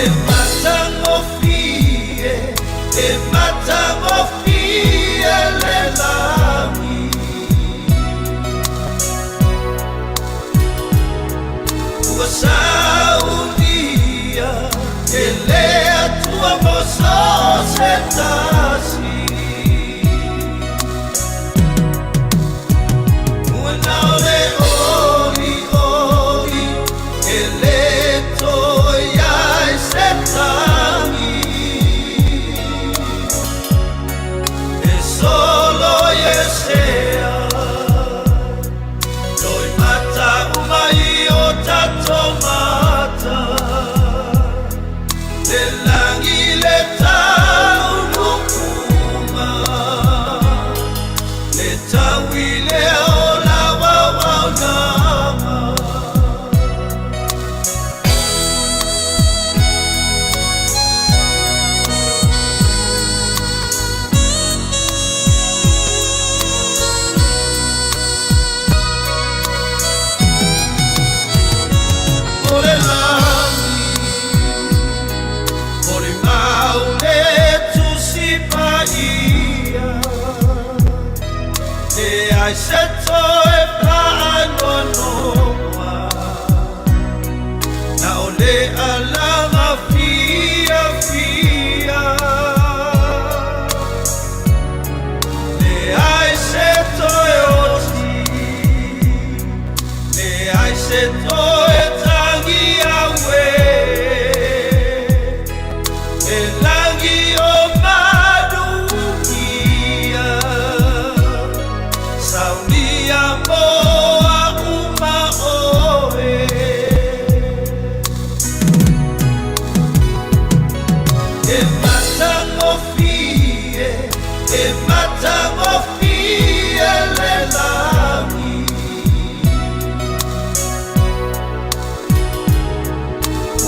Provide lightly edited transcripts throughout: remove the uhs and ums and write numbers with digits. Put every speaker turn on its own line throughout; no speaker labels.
E matagofie, e matagofie le lagi. Ua saunia e le Atua mo so o se tasi. Ua nao le olioli e le toe ai se tagi. E solo iesea Toi mata uma i o tatou mata Le langi le taunuuma Le taui le ola wauaunaga. O le lagi, o le mau le Tusi Paia, Leai se toe faanoanoa, Na o le alaga fiafia. Leai se toe oti, leai se toe tangi auē, E langi o manuia, Saunia moa uma oe. E matagofie, e matagofie le lagi.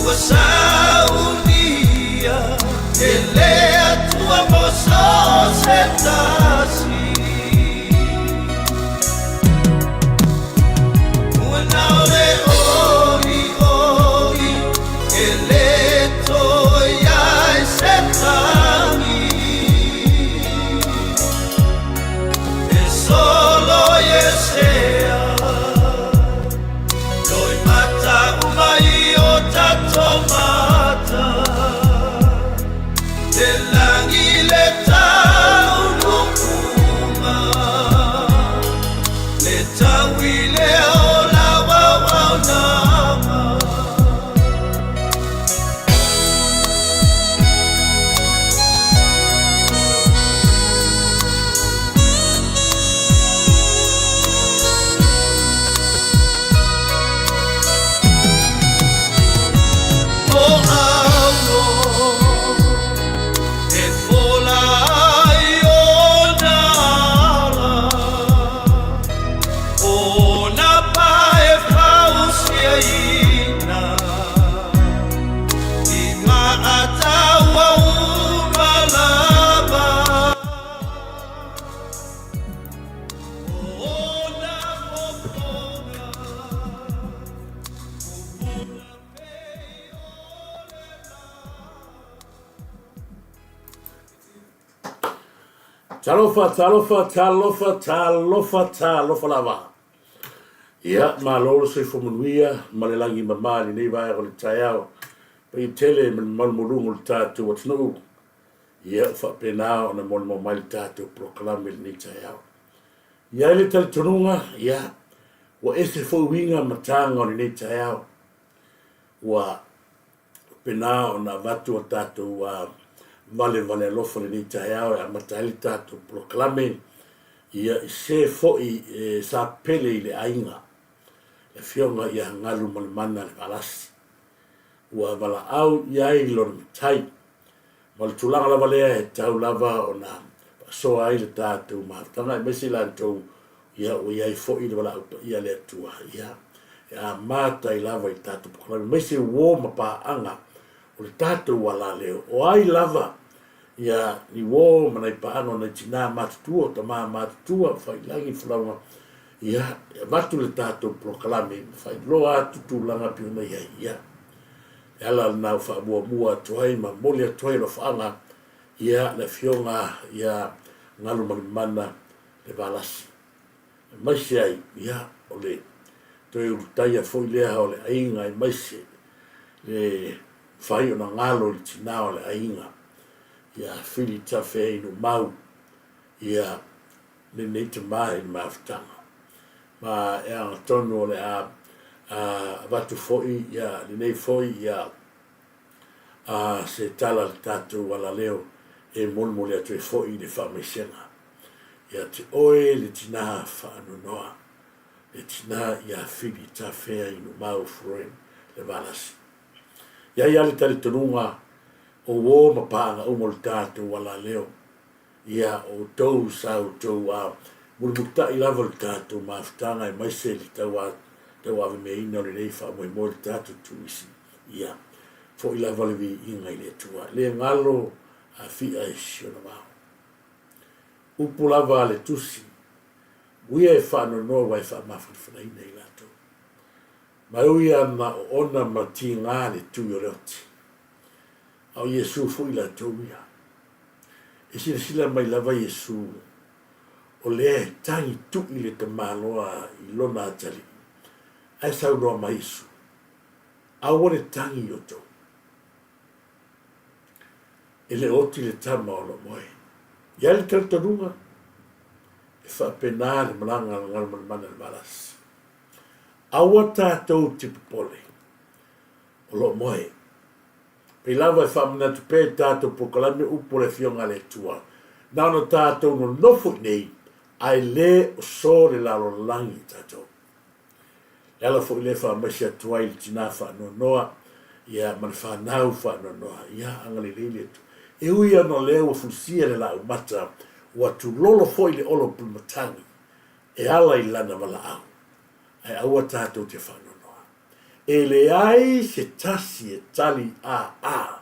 Ua saunia e le Atua mo so o se tasi. Ua nao le olioli e le toe ai se tagi. E solo iesea Toi mata uma i o tatou mata Le langi le taunuuma Le taui le ola wauaunaga. O Aulo e fola ai ona ala, Ona pa e fausiaina, I maataua uma lava. O ona fofoga, pupula pei o le la.
Talofa, talofa, talofa, talofa, talofa lava. Ia, malo le soifua manuia ma le lagi mama i lenei vaega o le taeao. Paia tele ma le mamalu maualuga o le tatou atunuu. Ia, ua faapena ona molimau mai le tatou polokalame i lenei taeao. E i ai le talitonuga, ia, ua ese foi uiga ma taga o lenei taeao. Ua faapena ona avatu a tatou valevale alofa i lenei taeao e amata ai le tatou polokalame, ia, i se foi e sa pele i le aiga, le Afioga ia Galumalemana le Valasi. Ua valaau i ai lona matai. Ma o le tulaga lava lea e tatau lava ona faasoa ai le tatou mafutaga aemaise i latou ia ua i ai foi le valaau paia a le Atua ia e amata ai lava i le tatou polokalame aemaise uo ma paaga o le tatou alaleo. O ai lava ia ni uo ma nai paaga o nai tinā matutua, o tamā matutua, faiilagi folauga ia e avatu le tatou polokalame ma faailoa atu tulaga e pei ona i ai ia. Le ala lena ua faamuamua atu ai ma momoli atu ai alofaaga ia le Afioga ia Galumalemana le Valasi. Aemaise ai, ia, o le toe ulutaia foi lea o le aiga aemaise le mafai ona galo i le tina o le aiga ia Fili Tafeainumau, ia, lenei tama i le mafutaga. Ma e agatonu o le a avatu foi ia lenei foi ia se tala i le tatou alaleo e molimoli atu ai foi le faamaisega ia te oe le tina faanoanoa, le tina ia Fili Tafeainumau Floren Levalasi. E i ai lava le talitonuga o uo ma paaga uma o le tatou alaleo, ia outou sa outou mulimulitai lava le tatou mafutaga aemaise le tauavemeaina o lenei faamoemoe i le tatou turisi, ia foi lava le viiga i le Atua. E le galo Afia i si ona vao. Upu lava a le Tusi, Uia e faanoanoa aua e faamafanafanaina i latou. Ma e ui lava na oona ma tiga le tui o le oti, a o Iesu foi latou ia. E silasila mai lava Iesu, o lea e tagi tui le tamaloa i lona atalii, ae saunoa mai Iesu, Aua le tagi i outou. E le o oti le tama o lo o moe. I ai le talitonuga, e faapena le malaga a le Galumalemana i le Valasi. Aua tatou te popole, o lo o moe. Pei lava e faamanatu pea i tatou polokalame upu o le Afioga a le Atua, na ona tatou nonofo i nei, ae le o so le lalolagi i tatou. Le ala foi lea e faamaise atu ai i le tina faanoanoa, ia, ma le fanau faanoanoa, ia, agalelei le Atua. E ui ona o lea ua fulisia le laaumata, ua tulolo foi le olo pulumatagi e ala i lana valaau, ae aua tatou te faanoanoa. E leai se tasi e tali aa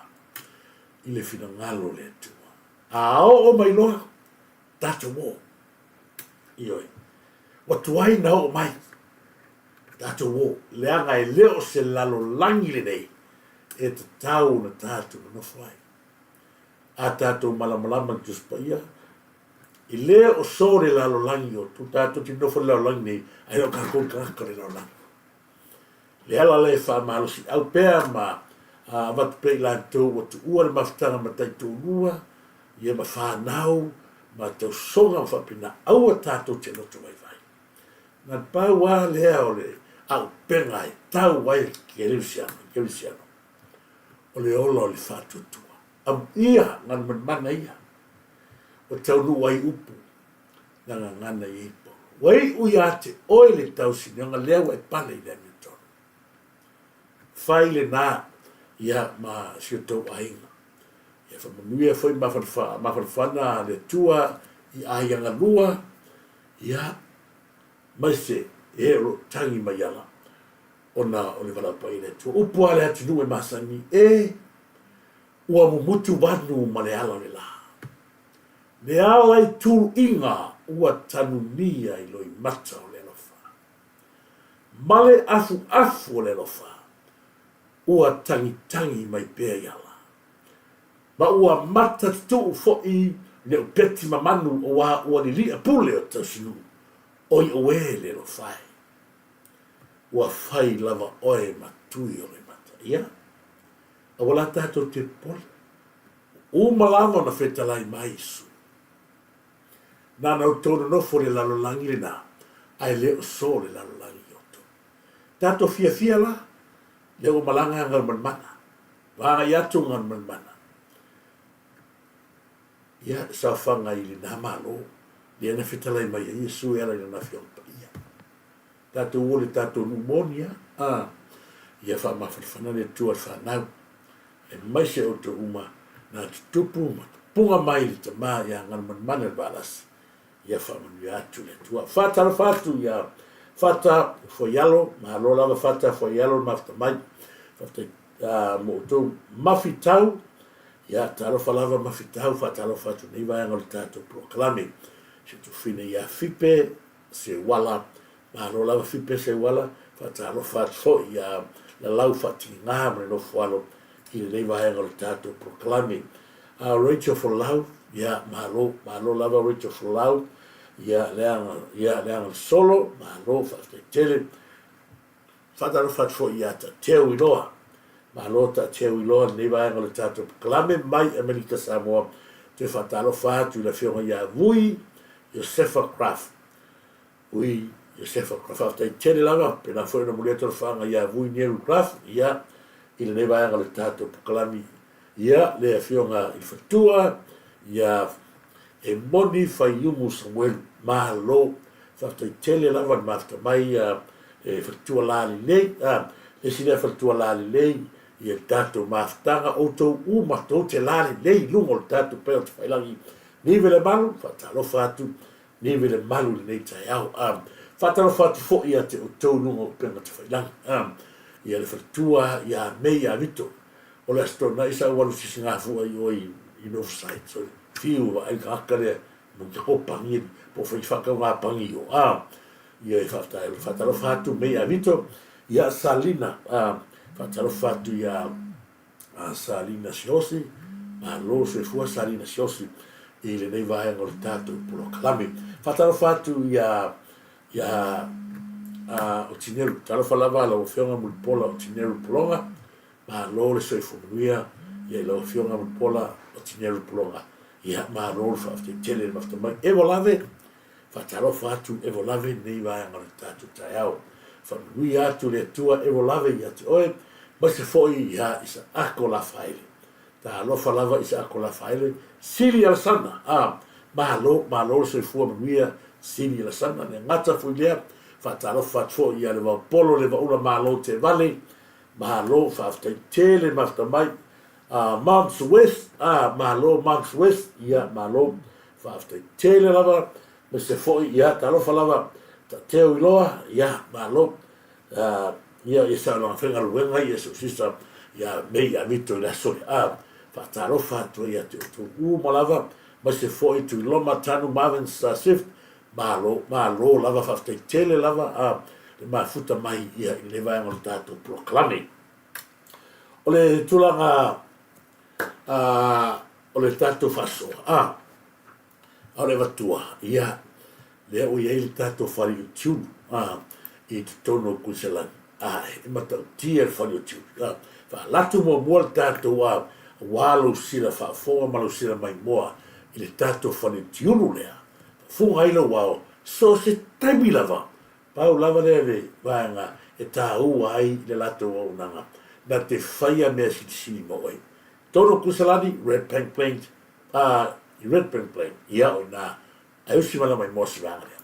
i le finagalo o le Atua. A oo mai loa, tatou o. Ioe. Ua tuai na oo mai, tatou o, leaga e le o se lalolagi lenei e tatau ona tatou nonofo ai. A tatou malamalama i le Tusi Paia, e le o so le lalolagi o tu tatou te nonofo i le lalolagi nei, ae le o tatou tagata o le lalolagi. Le ala lea e faamalosiau pea ma avatu pea i latou ua tuua le mafutaga ma taitoalua, ia ma fanau, ma tausoga ma faapena, aua tatou te loto vaivai. Na pau lava lea o le aupega e tau ai le Kerisiano, o le ola o le faatuatua. Amuia galumalemana ia ua taunuu ai upu na gagana i ai Paulo. Ua iu ia te oe le tausinioga lea ua e pale i le amiotonu. Fai lena ia ma si o tou aiga. Ia faamanuia foi mafanafana a le Atua i aiga galua, ia, maise e o lo o tagi mai ala ona o le valaau paia i le Atua. Upu a le atunuu e masani, e, ua mumutu vanu ma le ala o le la. Le ala i tuluiga ua tanumia i loimata o le alofa. Ma le afuafu o le alofa ua tagitagi mai pea i ala. Ma ua matatutuu foi le upeti mamanu auā ua lili'a pule o tausinuu, oi auē le alofa e. Ua fai lava oe ma tui o loimata. Ia, aua la tatou te popole. Uma lava ona fetalai mai Iesu. Na ona outou nonofo i le lalolagi lena, ae le o so le lalolagi i outou. Tatou fiafia la, lea ua malaga Galumalemana. Ua agai atu Galumalemana. Ia, saofaga i lena Malo, lea na fetalai mai ai Iesu e ala i Lana Afioga Paia. Tatou o le tatou nuu moni a, a, ia faamafanafana le Atua i le fanau, aemaise outou uma na tutupu ma tupuga mai le tama ia Galumalemana le Valasi, ia faamanuia atu le Atua. Faatalofa atu ia Fata Fuaialo, malo lava Fata Fuaialo le mafuta mai, faafetai mo outou mafitau, ia talofa lava mafitau, faatalofa atu i lenei vaega o le tatou polokalame. Si ou tuafafine ia Fipe Seuala, malo lava Fipe Seuala, faatalofa atu foi ia Lalau Faatiga ma le nofo alo. i lenei vaega o le tatou polokalame. Rachel Folau, ia, malo, malo lava Rachel Folau, ia, leaga, ia, leaga solo, malo, faafetai tele. Faatalofa atu foi ia Taateu Iloa. Malo Taateu Iloa i lenei vaega o le tatou polokalame mai Amerika Samoa. Toe faatalofa atu i le afioga ia Vui Iosefa Craft. Vui Iosefa Craft. Faafetai tele lava, pena foi ona momoli atu alofaaga ia Vui Neru Craft, ia, i lenei vaega o le tatou polokalame. Ia, le afioga i le faletua, ia Emoni Faiumu Samuelu. Malo! Faafetai tele lava le mafuta mai e faletua lalelei, a, le isi lea faletua lalelei i le tatou mafutaga, outou uma tou te lalelei i luga o le tatou upega tafailagi. Nive le malu, faatalofa atu, nive le malu i lenei taeao. A, faatalofa atu foi ia te outou i luga o upega tafailagi. A, ia le faletua ia Mei Avito, O le Aso Toonai sa ou alu sisigafua i o i Northside, so fiu e vaai le tagata lea, mo te ko pangi, po o fai faatauga pangi i o, a, ia e faafetai, faatalofa atu mei a Vito, ia Salina, a, faatalofa atu ia a Salina Siosi, malo soifua Salina Siosi i lenei vaega o le tatou polokalame. Faatalofa atu ia ia a Otineru, talofa lava lau Afioga Mulipola Otineru Pologa, Malo le soifua manuia ia i lau Afioga Mulipola Otineru Pologa. Ia, malo le faafetai tele le mafuta mai. Evo lave, faatalofa atu Evo lave lenei vaega o le tatou taeao. Faamanuia atu le Atua Evo lave ia te oe, aemaise foi ia Isaako Lafaele. Talofa lava Isaako Lafaele, Sili Alasana, a, malo, malo le soifua manuia Sili Alasana. Le gata foi lea, faatalofa atu foi ia Levaopolo Levaula Malo Tevale, Malo faafetai tele mafuta mai Moms West ah malo Moms West ia malo faafetai tele lava aemaise foi ia talofa lava Tateo Iloa ia malo ia ia sa langa faigaluega ia so sisa ia mei ia mito i le aso lea ah faatalofa atu ai ia te outou uma lava aemaise foi Tuiloma Tanu Marvin Swift Malo, malo lava, faafetai tele lava a le mafuta mai ia i lenei vaega o le tatou polokalame. O le tulaga a o le tatou faasoa, a, a o le avatua, ia, lea ua i ai le tatou fale o Tiulu, a, i totonu o Kuiselani, a, e matautia le fale o Tiulu, a, faalatu muamua le tatou, a, aua lou sila faafofoga ma lou sila maimoa i le tatou fale o Tiulu lea, Fuga ai lou ao, so o se taimi lava, pau lava lea le vaega e tāua ai le latou auaunaga, na te faia mea silisili mo oe. Tonu o Kusalani, Red Bank Plains, a, i Red Bank Plain, ia o ina, ae usi mai lava i moa se vaega lea.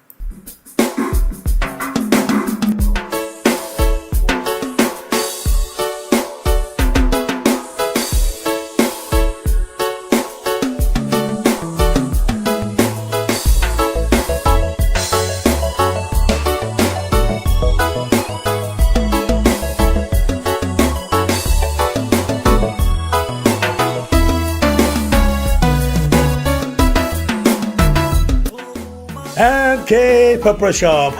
MK Pepper Shop.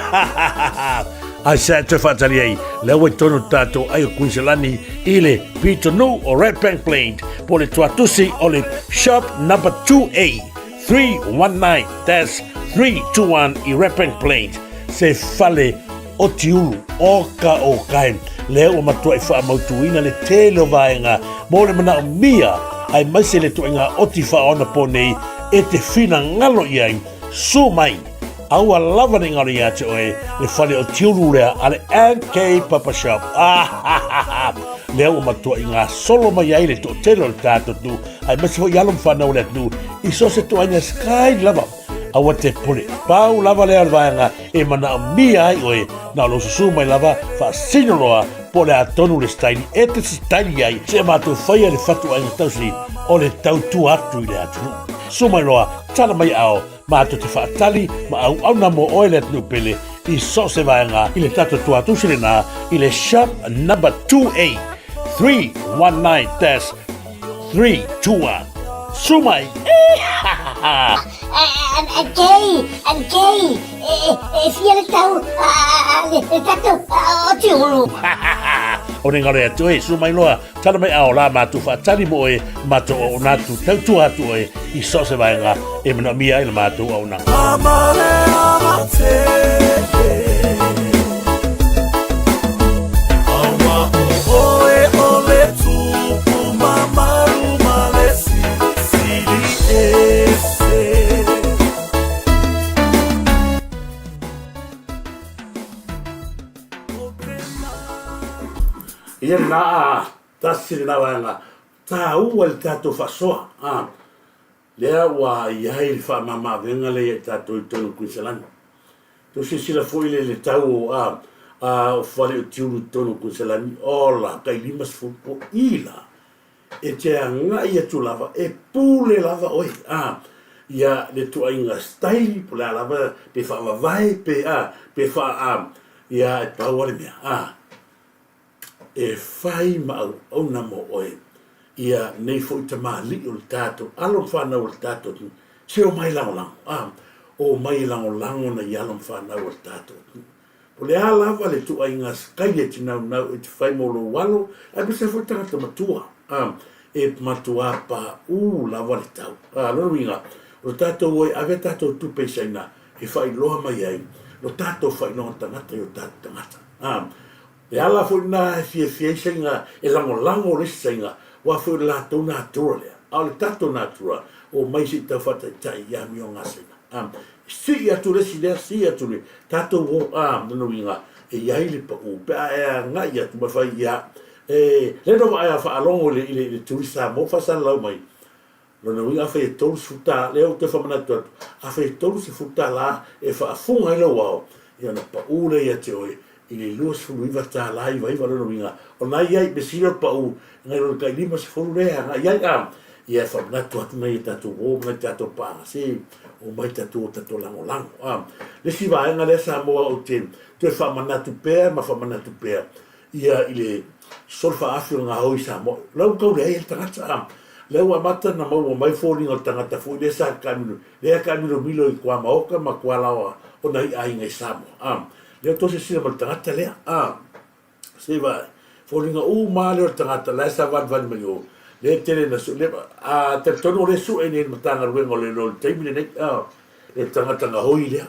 Ai sa te whaatari ai, lea ua i tonu tātou ai o Kuiselani i le pitonuu o Red Bank Plains, po le tuatusi o le Shop Number 2A 319-321 i Red Bank Plains, se fale o Tiulu, o ka o kai, lea ua matuai faamautuina le tele o vaega mo le manaomia aemaise le ituaiga oti faaonapo nei e te finagalo i ai. Su mai! Aua lava ne i ngaro ia te oe le fale o Tiulu lea a le MK Papa Shop. Ah, lea ua matuai gasolo mai ai le toatele o le tatou atunuu, aemaise foi alo ma fanau o le atunuu i so o se ituaiga sky lava. Aua te pule. Pau lava lea o le vaega e manaomia ai oe, na o lou susu mai lava, faasino loa po o le a tonu le sitaili e te sitaili ai, seia matou faia le fatuaiga tausi o le tautua atu i le atunuu. Susu mai loa, tala mai ao, Matou te faatali ma auauna mo oe le atunuu pele i so o se vaega i le tatou tuatusi lena i le Shop Number 2A 319-321. Su mai!
Kei, Kei, e fia le tau le tatou o Tiulu.
O ne galo ia te oe, susu mai loa, tala mai ao la matou faatali mo oe, matou auauna atu, tautua atu oe i so o se vaega e manaomia ai la matou auaunaga. Ia lena a tasi lena vaega tāua i le tatou faasoa a lea ua i ai le faamamaavega lea ia i tatou i totonu o Kuiniselani. Tou silasila foi le le tau o a a o fale o tiulu i totonu o Kuiniselani, ola, tai 50 o i la e te agai atu lava e pule lava oe a ia le tuaiga style po o le a lava pe faavavae pe a pe faa a ia e pau a le mea a e fai ma auauna mo oe ia nei foi tamalii o le tatou alo ma fanau o le tatou atunuu se omai lagolago a omai e lagolago nai alo ma fanau o le tatou atunuu. O le a lava le ituaiga sikaia e te naunau e te fai mo lou alo, aemaise ai foi tagata matua, a, e matuā paʻū lava le tau. A, lona uiga, o le tatou o e ave a tatou tupe i Saina e faailoa mai ai lo tatou faailoga tagata i o tatou tagata. A, le ala foi lena e fiafia ai Saina e lagolago le isi Saina, aua foi o le latou natura lea. A o le tatou natura, omai se i tau faataitai i amioga a Saina. A, sii atu le isi lea, sii atu le tatou o, a, lona uiga, e i ai le paʻū pe a e agai atu ma fai ia, e, lea na vaai a faalogo i le, i le, i le tuli Samoa faasalalau mai, lona uiga afai e 30 tala, lea ou te faamanatu atu, afai e 30 tala e faafuga ai lou ao, ia ona paʻū lea ia te oe i le 29 tala 99, lona uiga, o lena e i ai, measili o le paʻū, nai lo le tai 50 lea e agai ai, a, ia e faamanatu atu nai a tatou uo ma nai tatou paaga, se omai tatou o tatou lagolago. A, le isi vaega lea Samoa ou te toe faamanatu pea ma faamanatu pea, ia i le solofa afi o le gaoi i Samoa, o la ua tau leai ai le tagata, a, lea ua amata ona maua mai foliga o le tagata foi lea sa taamilo, lea e taamilomilo i tuamaota ma tualaoa o nai aiga i Samoa, a, lea ua toe silasila ma le tagata lea, a. Se vaai, foliga uma lava lea o le tagata la e savalivali mai o, lea e tele ina sue, lea, a talitonu o lea e sue nei e le Matagaluega o Leoleo i le taimi lenei, a, le tagata gaoi lea.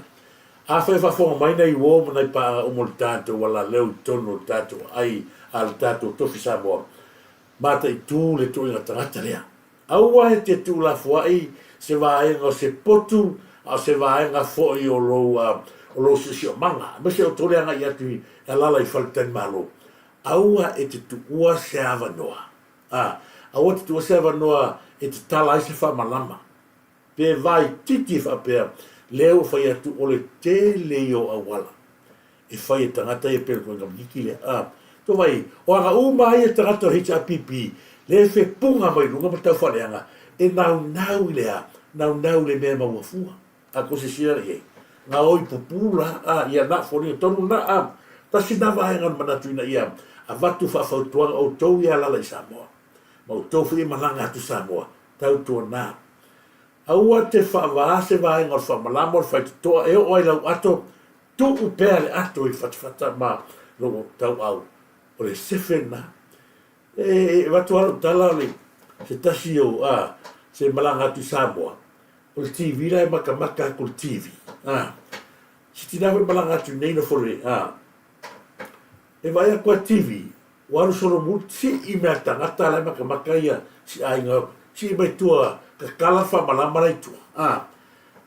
Afai e faafofoga mai nai uo ma nai paaga uma o le tatou alaleo i totonu o le tatou aai a le tatou tofi Samoa, mataitu le tuuaiga tagata lea. Aua e te tuulafoai se vaega o se potu a o se vaega foi o lou, o lou siosiomaga, aemaise o tou le agai atu i alala i faletalimalo. Aua e te tuua se avanoa, a, aua e te tuua se avanoa e te tala ai se faamalama, pe vaititi faapea, lea ua fai atu o le tele ia o auala. e fai e tagata ia pei o le konekamikiki lea a to vai o aga uma ai e tagata o le HRPP le e fepuga mai luga ma tau faaleaga e naunau i le a naunau i le mea e maua fua a ko se sila i ai gaoi pupu la a ia na foliga tonu na a tasi na vaega o le manatu ina ia avatu faafautuaga outou ia alala i Samoa ma outou foi e malaga atu Samoa tautuana aua te faavaa se vaega o le faamalama o le faitotoa e oo ai lau ato Tuu pea le ato i fatafata ma lou tauau, o le sefe lena. E avatu lava lau tala o le se tasi o a se malaga atu i Samoa, o le TV la e matamata atu i le TV. A, se tina foi malaga atu i nei nofo le a, e vaai atu a TV, ua alu solomuli, sii mea tagata la e matamata ia si aiga, sii mai tua tatala faamalama la i tua. A,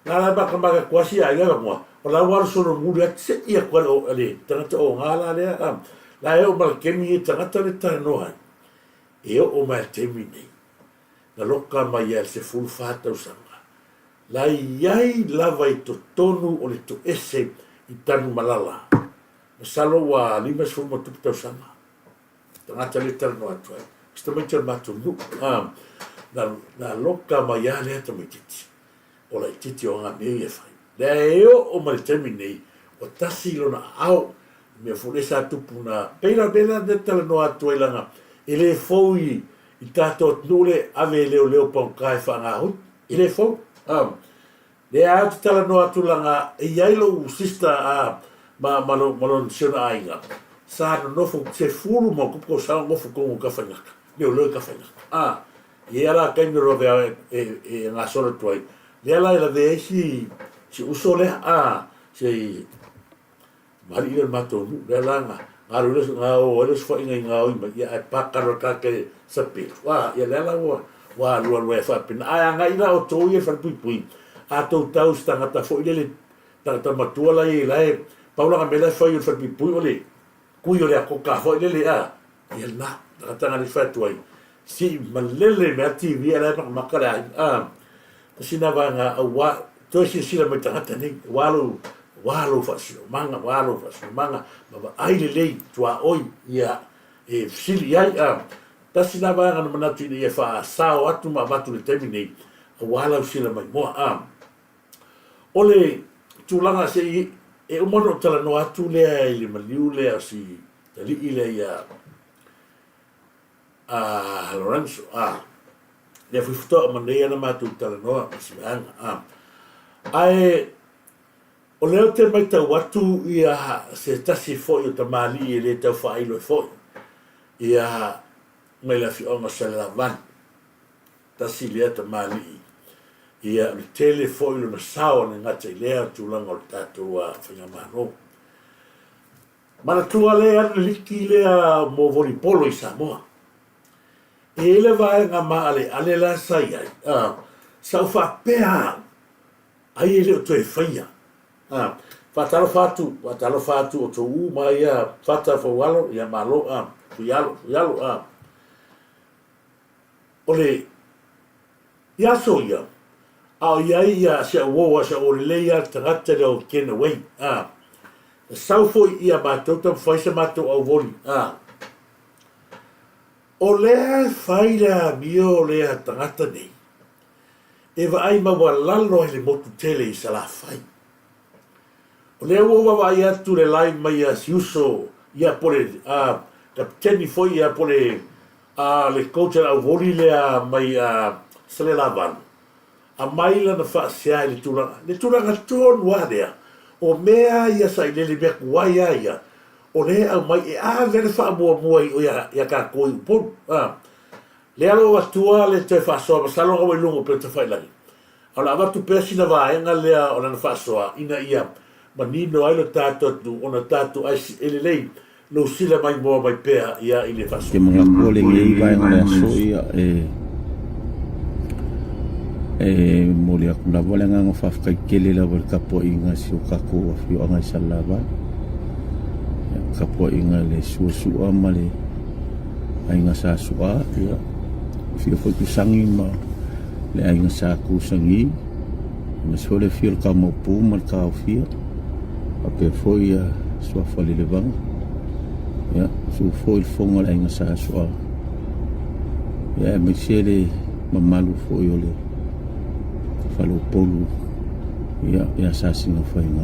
Na la makamaka kuasi a ia mua, o la ua alu solomuli atu seʻi atu ai o le tagata o gā la lea, a, la e oo ma le taimi e tagata le talanoa ai. E oo mai le taimi nei, na loka mai ia i le 14 tausaga, la i ai lava i totonu o le toese i Tanumalala, masalo ua 50 ma tupu tausaga. Tagata lea e talanoa atu ai, o se tamaiti o le matou nuu, a, na, na loka mai lava lea tamaitiiti, o laitiiti o aga mea ia e fai. Lea e oo mai le taimi nei, ua tasi lona aao, le mea foi lea sa tupu na, pei la o le mea lea e talanoa atu ai leaga e le fou i, i tatou atunuu le ave e leoleo pagota e faagahoi, e le fou. A, lea lava ou te talanoa atu leaga e i ai lou sister a, ma, ma, ma lona, si ona aiga. Sa nonofo 10+ tausaga o nofo i totonu o Tafaigata, leoleo i Tafaigata. A, e i ai lava la taimi o lavea e gasolo atu ai, lea la e lavea ai si, si uso lea, a, si tamalii lea o le matou nuu, lea la na alu ai lea, na o ai le osofaiga i gaoi mai, ia ae paka loa le tagata i sapelu, a, ia lea la ua, ua alualu ai lava faapena. Ae agai la outou ia i le falepuipui, a tou tau i se tagata foi lele, tagata matua la ia la e pau lana mea la e fai o le falepuipui o le kui o le akoka foi lele a ia lena tagata na le fai atu ai si malele mea TV la e makamaka le aiga a tasi na vaega aua toe silasila mai tagata nei ua lou ua lou faasiomaga ua lou faasiomaga ma vaai lelei tuaoi ia e fesili i ai a tasi na vaega na manatu ina ia faasao atu ma avatu i le taimi nei aua lau sila maimoa a O le tulaga se i e uma ona ou talanoa atu lea i le maliu lea o si alii lea ia a Lorenzo a lea foi faatoa uma nei ona matou talanoa ma si vaega a ae o lea ou te matau atu ia se tasi foi o tamalii e le tau faailo ai foi ia mai le afioaga o Salelavalu Tasi lea tamalii, ia o le tele foi lona sao e le gata i lea tulaga o le tatou faigamalo. Manatua lea e alu le liki lea mo volleyball i Samoa. E i ai le vaega maaleale la sa i ai, sa ou faapea au, ai e le o toe faia. Faatalofa atu, faatalofa atu outou uma ia Fata Faualo, ia malo, Fuialo, Fuialo. O le i aso ia, a o i ai ia si au uo, si au uo lelei lava le tagata lea o Ken Away, a, na sau foi ia matou taumafai sa matou auvoli, a. O lea e fai le amio lea tagata nei, e vaai maualalo ai le motu tele i Salafai. O lea ua ou vaavaai atu i le live mai a si uso ia po le a, kapiteni foi ia po le a le coach a le auvoli lea mai a Salelavalu, aumai lana faasea i le tulaga, le tulaga tonu lava lea, o mea ia sailele, mea tuai lava ia, o lea e aumai e ave le faamuamua i o ia tatou i Upolu. A, lea o lo o avatua le toe faasoa, masalo na ua i luga o upega tafailagi, A o le a avatu pea sina vaega lea o lana faasoa ina ia manino ai lo tatou atunuu ona tatou ae e lelei lou sila maimoa mai pea ia i le
Ke
faasoa.
manatu o lenei vaega o le aso ia e e momoli atu lava le agaga faafetai tele lava i le tapuaiga a si o tatou afioaga i Salelavalu. Ia, tapuaiga i le Suasua ma le Aiga Sa Su'a, ia, afio foi Tusani ma le aiga Sa Tusani, aemaise foi le afio o le Tamaopu ma le Taofia, faapea foi ia Suafa Lelevaga, ia, susu foi le fofoga o le aiga Sa Su'a, ia, aemaise le mamalu foi o le Faleupolu, ia, ia Sasina Faiga.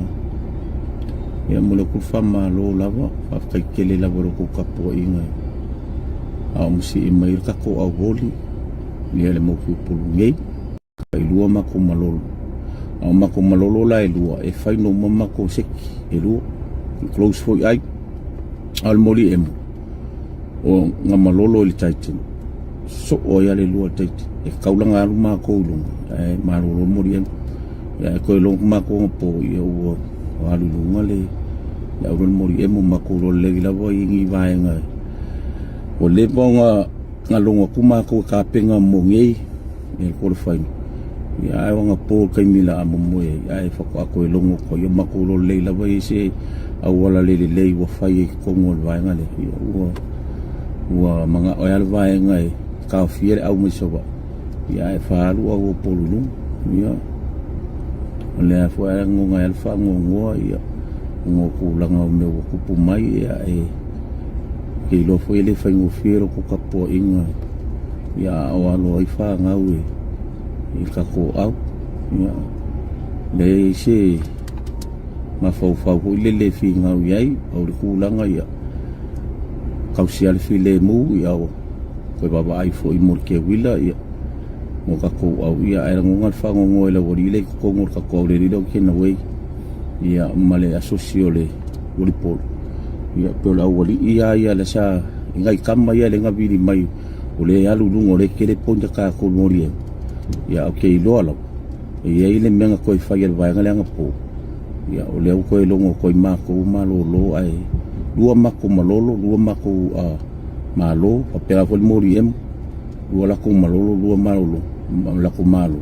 Ia, momoli atu le faamalo lava, faafetai tele lava i la outou tapuaiga a o masii mai ai le tatou auoli. Ia le motu i Upolu nei, tailua matou malolo. A o matou malolo la e lua, e fai no uma matou seki e lua. Close foi ai. A o le moli emo, o nga malolo i le Titan. Soo ai le lua le Titan. E kaulanga alu matou i luga, ae malolo le moli emo. Ia e toe logo matou nga po, ia ua alu i luga le le aula le moli emo matou loa lelei lava i ni vaega. Ua leva ona Na logo atu matou e tapena mo nei ia le qualifying ia ae ona po le taimi la a momoe ai ae faatoa toe logo atu ai. O matou iloa lelei lava e i ai se auala le lelei ua fai ai i totonu o le vaega lea ia ua ua manao ai lava le vaega e taofia le au mai Savaii ia ae faaalu au o Upolu i luga. Ia o lea foi e lagona ai le faanoanoa ia ona o tulaga o mea ua tupu mai ia e Ou te iloa foi e le faigofie lo outou tapuaiga ia a o alo ai fanau i le tatou au. Ia, leai se mafaufau foi lele e finau i ai, pau le tulaga ia tausi lava le filemu, ia toe vaavaai foi mo le keuila ia mo tatou au. Ia ae lagona le faanoanoa i le aualii lea i totonu o le tatou aulelei lea o Kenaway ia ma le asosi o le volleyball. Ia pei o le aualii lava ia lea sa i nai tama ia lea na vili mai o lea e alu i luga o lea e tele point a tatou i le moli ea. Ia ae ou te iloa lava e i ai le mea na toe fai e le vaega lea anapo. Ia o lea ua toe logo atu ai matou malolo ae lua matou malolo, lua matou malo faapena foi le moli emo, lua latou malolo, lua malolo ma latou malo.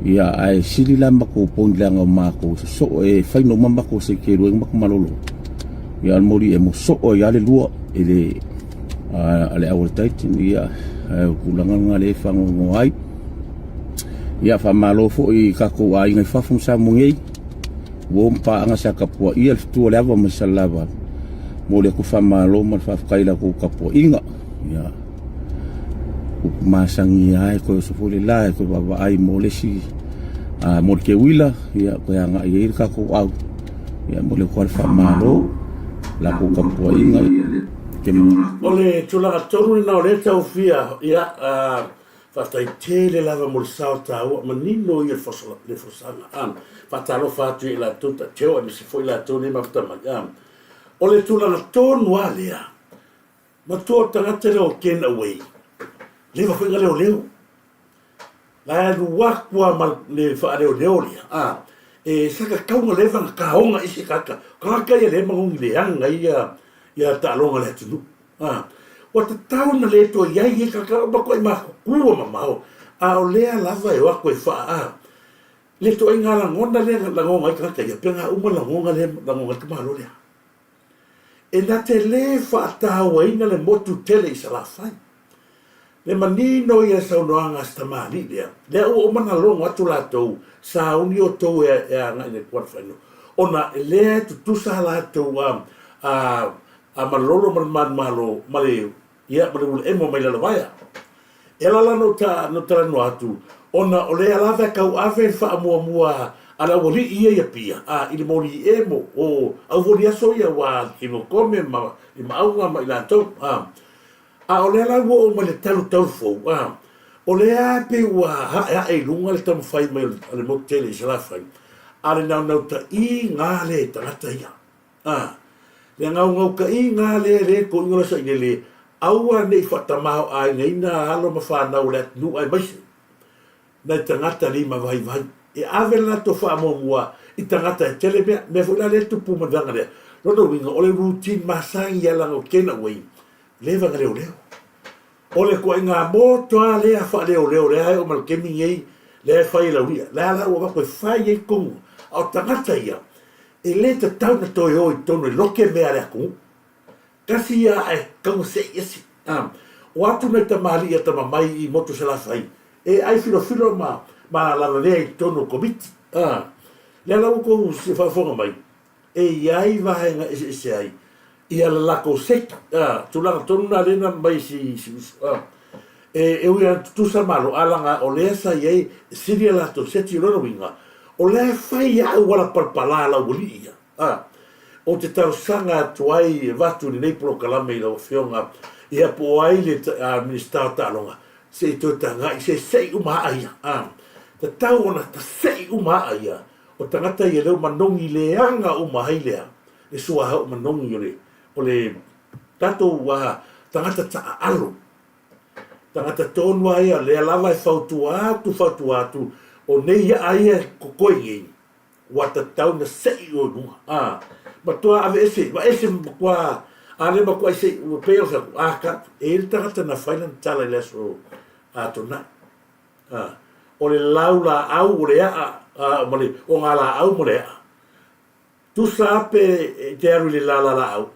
Ia ae sili la matou point leaga o matou sosoo e fai uma matou se lua matou malolo. Ia o le moli emo soo ai lava le lua i le a le aualataiti ia ae o tulaga lena lea e faanoanoa ai. Ia faamalo foi i tatou aiga i fafo ma Samoa nei ua o ma paaga sa tapuaia le fetu o le ava mai Salelavalu. Momoli atu le faamalo ma le faafetai i la outou tapuaiga. Ia upu masani lava e toe oso foi le la e toe vaavaai mo le isi mo le teuila ia toe agai ai le tatou au. Ia momoli atu lava le faamalo i la outou tapuaiga.
O le tulaga tonu lena o lea e tau fia, ia, Faafetai tele lava mo le sao taua manino ia le folasaga. A, faatalofa atu ia i latou taiteo aemaise foi latou nei mafuta mai. A, o le tulaga tonu lava lea, matua o le tagata lea o Ken Away, leva foi na leoleo. La e alu atu lava ma le faaleoleo lea, a, e sa tatau ona leva ona taoga isi tagata. O tagata ia lea e manogi leaga ia ia taaloga a le atunuu. A, ua tatau ona le toe i ai ia tagata ua matuai matutua mamao, a o lea lava e o atu e faa, a, le ituaiga lagona lea na lagona ai tagata ia, pe na uma lagona lea na lagona ai le tamaloa lea. E na te le faatauaina le motu tele i Salafai. Le manino ia le saunoaga a si tamalii lea, lea ua uma ona logo atu latou, sauni outou e agai i le quarter final, ona lea e tutusa a latou a, a, a malolo ma le manumalo ma le, ia, ma le ula emo mai Lalovaea. E ala la ona ou ta, ona ou talanoa atu, ona o lea lava e tauave le faamuamua a le aualii ia i Apia, a, i le moli emo o Auvoliaso ia, aua Kimokome ma Limaaunga ma i latou, a. A o lea la ua oo mai le talu talu fou, a, o lea e pei ua aeae i luga le taumafai mai o le motu tele i Salafai, a le naunautai-ga lea i tagata ia. A, le naunautai-ga lea lea e toina le sailele, aua ne i faatamaoaigaina alo ma fanau o le atunuu aemaise nai tagata limavaivai e ave le latou faamuamua i tagata e tele mea. Mea foi la lea e tupu ma le vaega lea. Lona uiga, o le routine masani lava leaga o Kena Way, leva na leoleo. O le ituaiga moto lava lea faaleoleo lea e oo mai le taimi nei lea e fai e Lauia, lea la ua avatu e fai ai tonu. A o tagata ia, e le tatau ona toe o i totonu e loke mea a le atunuu. Tasi ia ae tatau ona sei ese. O atu nai tamalii a tama mai i motu Salafai e ai filofilo ma ma lavavea i totonu o Komiti. Lea la ua tou faafofoga mai, e i ai vaega eseese ai ia le latou seki, tulaga tonu na lea na aumai e si si uso, e e ui lava ina tutusa malo, a laga o lea sa i ai e sili a latou seti. O lona uiga, o lea e fai lava auala palapala a laualii ia. A, Ou te talosaga atu ai e avatu lenei polokalame i lau Afioga, ia po o ai le Minisita o Taaloga, se i toe tagai, se sei uma aa ia. A, tatau ona tasei uma aa ia, o tagata ia lea ua manogi leaga uma ai lea, le suauu manogi o le, o le tatou tagata taaalo. Tagata tonu lava ia, lea lava e fautua atu, fautua atu, o nei aa ia e totoe nei, Ua tatau na sei oe i luga. A, matua aveese, vaese matua, a le matuai sei, ua pei o se atu, a ka, e i ai le tagata na fai lana tala i le aso a Tonai. A, o le lau laau o le aa, a, ma le, o ngā laau ma le aa. Tusa ape e te alu i le lala laau,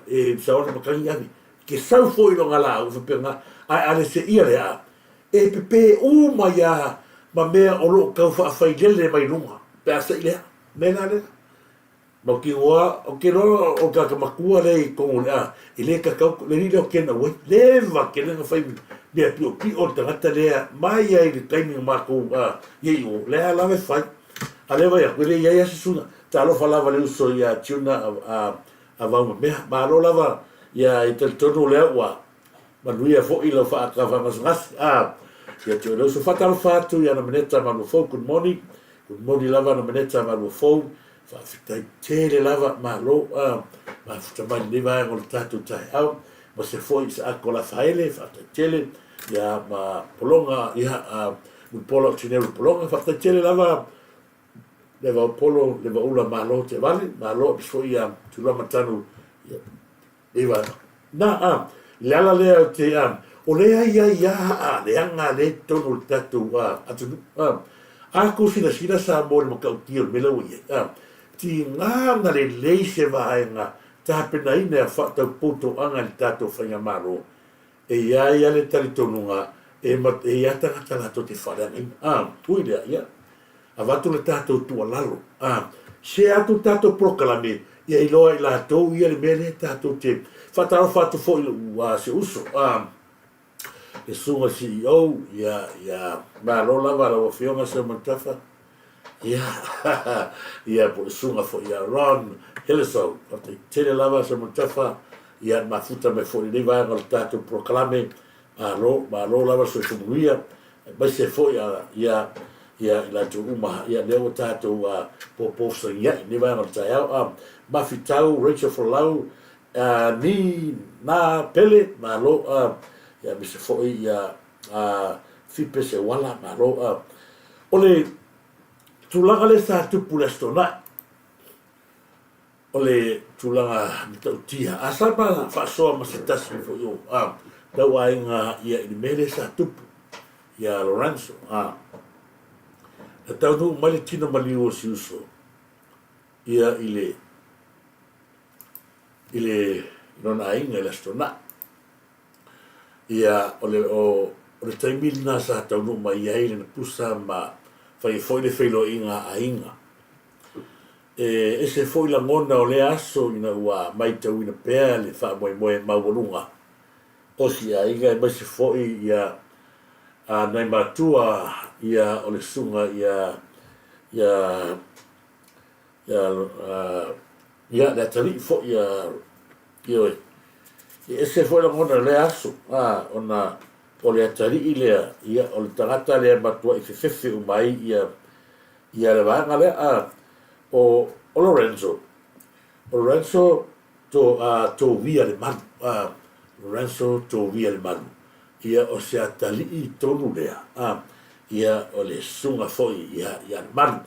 e saola matagi ave. Ke sau foi lo ngā laau, whapea ngā, ae ale se ia le aa, E pepē uma ia ma mea o lo o tau faafailele mai luga pe a seʻi lea mea la lea. Ma ou te igoa, ou te iloa o le tagata matua lea i totonu o le a, e le tatau, le alii lea o Ken Awai, leva tele na fai mea piopio le tagata lea mai ai i le taimi na matou a i ai i o, lea lava e fai. A lea vaai atu, e le i ai lava se suiga. Talofa lava le uso ia Tuna a, a Vaumamea. Malo lava ia e talitonu lea ua Manuia foi lau faatafagasegase. A, ia te oe le uso. Faatalofa atu i Anamaneta Maluafou, good morning. Good morning lava Anamaneta Maluafou. Faafetai tele lava, malo mafuta mai lenei vaega o le tatou taeao, ma se foi Isaako Lafaele, faafetai tele, ia ma Pologa, ia Mulipola o Tineu Pologa, faafetai tele lava Levaopolo, Levaula, malo Teavale, malo aemaise foi ia Tulaga Tanu, ia lenei vaega. Na, a, le ala lea o te, a, o lea i ai a a leaga lea i totonu o le tatou a, atunuu, a, a kou silasila Samoa i le matautia o le mea la ua i ai, a, tiga na lelei se vaega tapenaina e faatau poutoaga i le tatou faigamalo, e i ai a le talitonuga e, e i ai tagata latou te faaleagaina. A, ui lea, ia, avatu le tatou tuualalo, a, share atu le tatou polokalame, ia iloa e i latou ia le mea lea tatou te faatalofa atu foi i lou a, se uso, a, le susuga CEO, ia, ia, malo lava lau Afioga Seumanutafa, ia, ia, po o le susuga foi ia Ron Hillesau, faafetai tele lava Seumanutafa, ia, mafuta mai foi i lenei vaega o le tatou polokalame, malo, malo lava le soifua manuia, aemaise foi a, ia, ia, i latou uma, ia, lea ua tatou a, popo fesoasoani i lenei vaega o le taeao, a, Mafitau, Rachel Folau, a, Ni, Na, Pele, malo, a, ia, aemaise foi, ia, a, Fipe Seuala, malo, a. O le tulaga lea sa tupu i le Aso Toonai, o le tulaga matautia, a sa ma faasoa ma se tasi foi o a, tauaiga ia i le mea lea sa tupu ia Lorenzo, a, na taunuu mai le tino maliu o si uso ia i le i le lona aiga i le Aso Toonai. Ia, o le, o, o le taimi lena sa taunuu mai ai lana pusa ma fai ai foi le feiloaiga a aiga. E ese foi lagona o lea aso ina ua maitauina pea le faamoemoe maualuga o si aiga aemaise foi ia a nai matua ia o le susuga ia ia ia ia le atalii foi ia ioe. E ese foi lagona o lea aso a ona o le atalii lea ia o le tagata lea e matuai fefefe uma ai ia ia le vaega lea a o o Lorenzo o Lorenzo to a Tovia le malu a Lorenzo Tovia le malu ia o se atalii tonu lea a ia o le susuga foi ia ia le malu.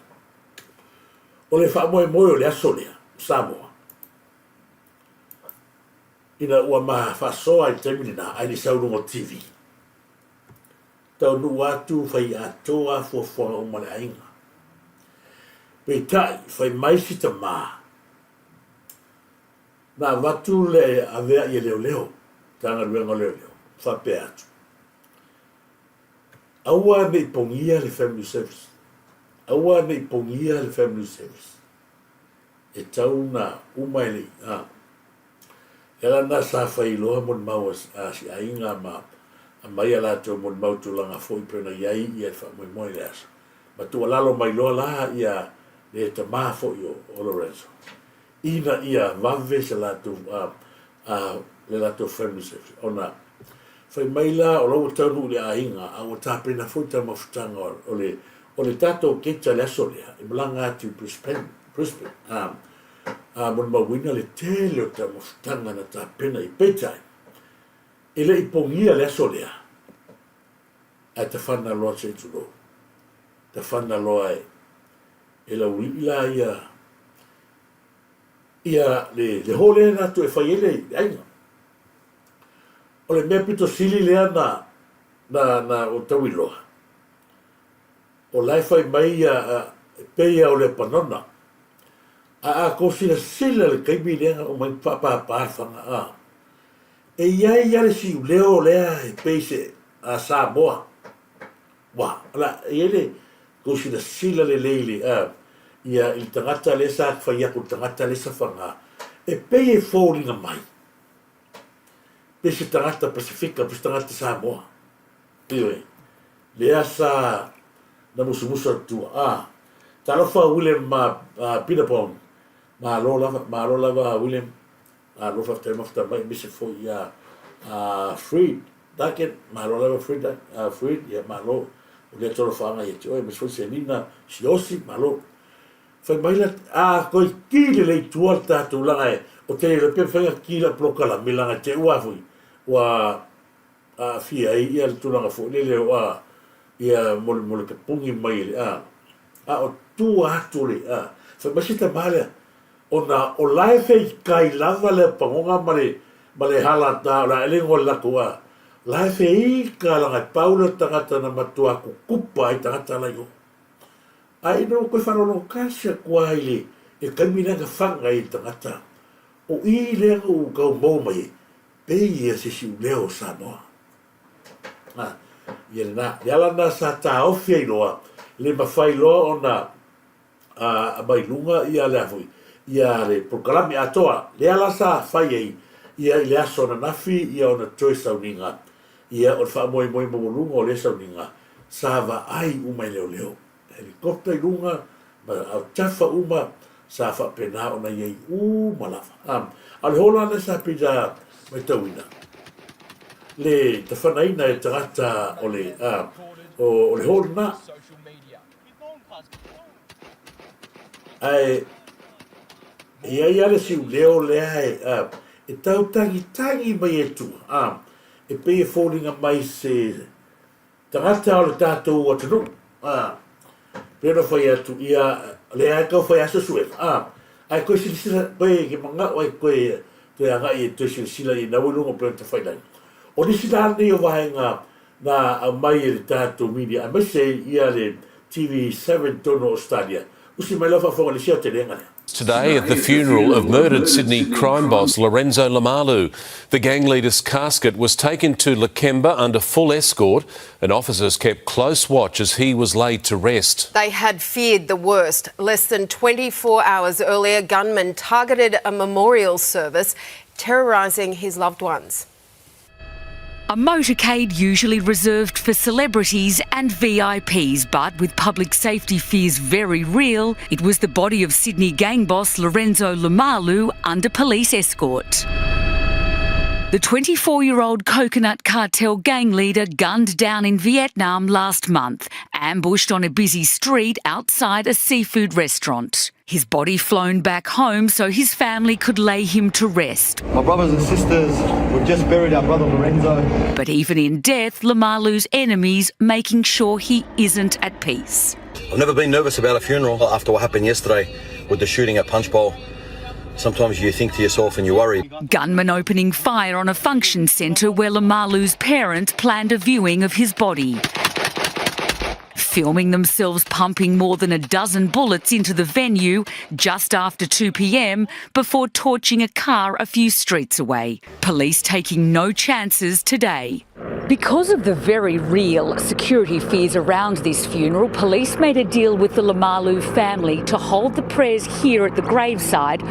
O le faamoemoe o le aso lea Samoa ina ua ma faasoa i le taimi lena ae le i sau i luga o le TV. Taunuu atu fai atoa fuafuaga uma a le aiga. Peitai, fai mai si tama, na avatu le avea i leoleo, Matagaluega o Leoleo, faapea atu, Aua ne i pogia le family service, aua ne i pogia le family service. E tau na uma e le i, a. Le ala lena sa fai loa molimau a si aiga ma aumai a latou molimau tulaga foi pei ona i ai ia le faamoemoe i le aso. Ma tuualalo mai loa la ia le tama foi o Lorenzo ina ia vave se latou a le latou family service ona fai mai la o la ua taunuu i le aiga a ua tapena foi taumafataga o le o le tatou keta i le aso lea e malaga atu i Brisbane Brisbane a a molimauina le tele o taumafataga na tapena i peitai e le i pogia le aso lea ae tafana loa se i tulou tafana loa e e lauli'i la ia ia le le hall lea latou e fai ai le aiga. O le mea pito sili lea na na na o tauiloa o la e fai mai ia e pei lava o Lepanona. A a tou silasila i le taimi lea na uma ai faapapa le faga a, e i ai lava le siuleo lea e pei se a Samoa. Ua, o la, e i ai le tou silasila lelei i le, a, ia, i le tagata lea sa fai atu i le tagata lea sa faga, e pei e foliga mai pei se tagata Pasefika, pei se tagata Samoa. Ioe, lea sa na musumusu atu, a, talofa William ma Peter Bone, malo lava, malo lava William, malo faafetai mafuta mai, aemaise foi ia Freed Duckett, malo lava Freed, Freed, ia malo, o lea talofaga ia te oe, aemaise foi Selina Siosi, malo. Fai mai la, a koe ki lelei i tua le tatou laga e, o te le pe mafai ona ki lau polokalame laga te ua foi ua aafia ai ia le tulaga foi lele o a ia mo le mo le tapuni mai e le a a o tua atu o le a fai mai se tama lea ona o la e feikai lava le pagoga ma le ma le hala ta o le a le ngoa le latou a la e feika laga e pau le tagata na matua kukupa ai tagata la i o. Ae ina ua toe faalogologo tasi atu lava i le taimi lea na faga ai e le tagata, o i lea na ou tau maua mai ai, pei ia se siuleo o Samoa. A, ia lena. Le ala lena sa taofi ai loa, le mafai loa ona aumai luga ia le a foi, ia le polokalame atoa. Lea la sa fai ai ia i le aso ananafi ia ona toe sauniga, ia o le faamoemoe maualuga o lea sauniga, sa vaai uma e leoleo, helicopter i luga ma autafa uma sa faapena ona i ai uma lava. A o le hola lea sa pei sa matauina le tafanaina e tagata o le a o le hall lena. Ae e i ai lava le siuleo lea e a e tau tagitagi mai e tua a e pei e foliga mai se Tagata o le tatou atunuu, a, pei ona fai atu, ia, lea e tau fai lava suesuega, a, ae toe silasila, toe ke manao ai toe, toe agai e toe silasila i nau i luga o pei ona tafailagi. O nisi la nei o vaega na aumai e le tatou media, aemaise ia le TV7 i totonu o Ausetalia, usi mai lau faafofoga i le isi aotelega lea.
Today at the funeral of murdered Sydney crime boss Lorenzo Lemalu. The gang leader's casket was taken to Lakemba under full escort and officers kept close watch as he was laid to rest.
They had feared the worst. Less than 24 hours earlier, gunmen targeted a memorial service, terrorising his loved ones.
A motorcade usually reserved for celebrities and VIPs, but with public safety fears very real, it was the body of Sydney gang boss Lorenzo Lemalu under police escort. The 24 year old Coconut Cartel gang leader gunned down in Vietnam last month, ambushed on a busy street outside a seafood restaurant. His body flown back home so his family could lay him to rest.
My brothers and sisters, we've just buried our brother Lorenzo.
But even in death, Lemalu's enemies making sure he isn't at peace.
I've never been nervous about a funeral after what happened yesterday with the shooting at Punchbowl. Sometimes you think to yourself and you worry.
Gunmen opening fire on a function centre where Lemalu's parents planned a viewing of his body filming themselves pumping more than a dozen bullets into the venue just after 2 pm before torching a car a few streets away. Police taking no chances today. Because of the very real security fears around this funeral, police made a deal with the Lemalu family to hold the prayers here at the graveside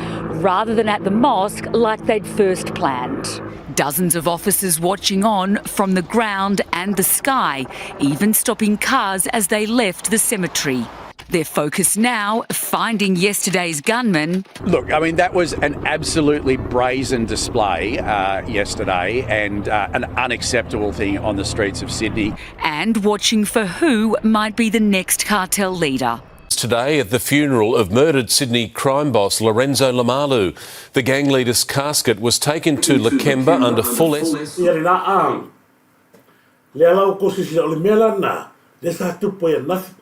rather than at the mosque like they'd first planned. Dozens of officers watching on from the ground and the sky, even stopping cars as they left the cemetery. Their focus now, finding yesterday's gunman.
Look, I mean, that was an absolutely brazen display uh, yesterday and uh, an unacceptable thing on the streets of Sydney.
And watching for who might be the next cartel leader.
Today at the funeral of murdered Sydney crime boss Lorenzo Lemalu, the gang leader's casket was taken to Lakemba under full...
Ia le laau, le ala o kosisi o le mea lana, le sa tupu ai anafi.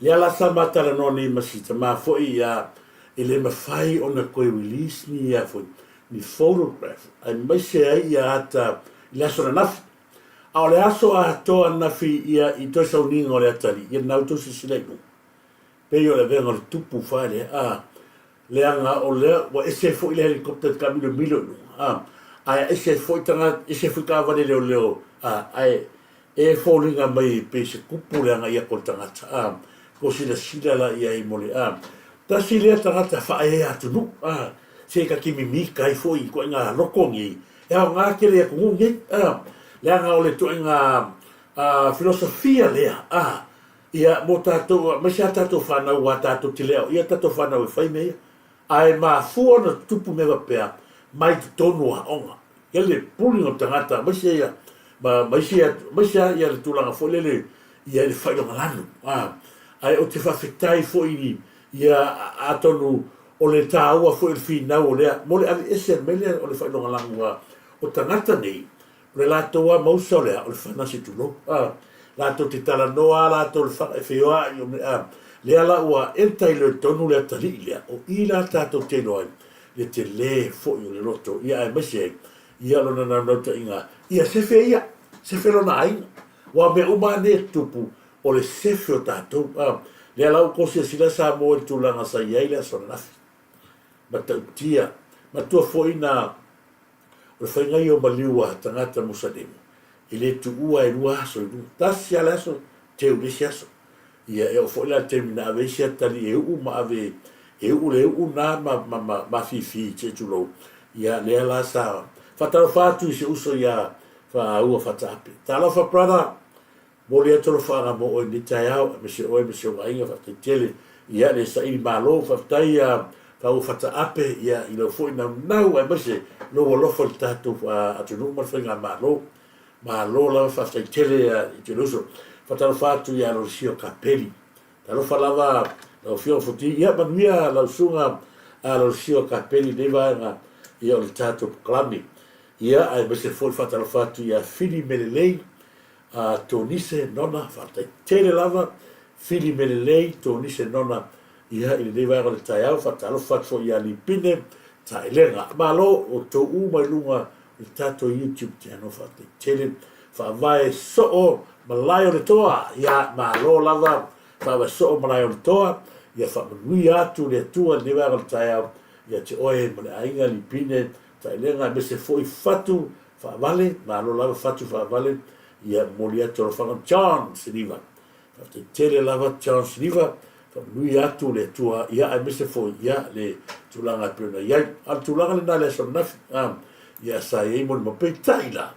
Le ala sa matalanoa nei ma si tama foi ia e le mafai ona toe release ni ia foi ni photograph aemaise ai ia ata i le aso ananafi. A o le aso atoa ananafi ia i toe sauniga o le atalii, ia lena outou silasila i luga. Pei o le avega o le tupu fale, a, leaga o lea ua ese foi le helicopter i taamilomilo i luga, a, ae ese foi tagata, ese foi taavale leoleo, a, ae e foliga mai pei se kupu le agai atu o le tagata, a, ko silasila la i ai mo le, a, tasi lea tagata faaea atunuu, a, se ta te mimika ai foi i ituaiga loko nei, e aoga tele i atunuu nei, a, leaga o le ituaiga, a, filosofia lea, a, Ia, mō tātou, aemaise ā tātou whānau, wā tātou te leo, ia tātou whānau e whai mea ia, a e mafua ona tutupu mea faapea mai totonu o aoga. Ia le pulling o tagata, aemaise ia, ma, ma isi atu, aemaise lava ia le tulaga foi lele ia i le faailogalanu. Ā, ae ou te faafetai foi i, Ia, atonu o le tāua foi o le finau o lea, mo le aveese mai lea o le faailogalanu a o tagata nei, o le latou lava mausa o le a, o le fana se tulou, a, latou te talanoa lava latou i le fana e feoai o mea, a, lea la ua entailo i totonu le atalii lea, o i la tatou te iloa ai le tele foi o le loto, ia aemaise ai ia lona naunautaiga ia sefe ia, sefe lona aiga, aua o mea uma lava nei e tutupu, o le sefe o tatou. A, lea la ua tou silasila Samoa i le tulaga sa i ai le aso ananafi. Matautia. Matua foi na o le faiga ia o maliu a tagata Musalemu, e le tuua e lua aso i luga. Tasi lava le aso, teu i le isi aso. Ia, e oo foi la i le taimi na ave ai se atalii e uu ma ave e uu le uu na ma, ma, ma, mafifi, se i tulou. Ia, lea la sa faatalofa atu i si uso ia Faaua Fataape. Talofa brother! Momoli atu alofaaga mo oe i lenei taeao, aemaise oe ma si ou aiga, faafetai tele ia le saili malo, faafetai ia Faua Fataape ia i lau foi naunau aemaise lou alofa i le tatou atunuu ma le faigamalo. Malo lava faafetai tele ia i te uso. Faatalofa atu ia Lolosio Kapeli. Talofa lava lau Afioga Futi, ia manuia lau susuga Lolosio Kapeli i lenei vaega ia o le tatou polokalame. Ia aemaise foi faatalofa atu ia Fili Melelei a Tonise Nona, faafetai tele lava, fili mea lelei Tonise Nona ia i lenei vaega o le taeao, faatalofa atu foi ia Lipine Taelega. Malo o tou uma i luga o le tatou YouTube channel, faafetai tele, faavae soo malae o le toa, ia malo lava, faavae soo malae o le toa, ia faamanuia atu le Atua i lenei vaega o le taeao ia te oe ma le aiga Lipine Taelega aemaise foi Fatu Faavale, malo lava Fatu Faavale, ia momoli atu alofaga John Siliva. Faafetai tele lava John Siliva, faamanuia atu le Atua, ia aemaise foi ia le tulaga e pei ona i ai. A o le tulaga lena i le aso ananafi, a, ia sa i ai molimau. Peitai la,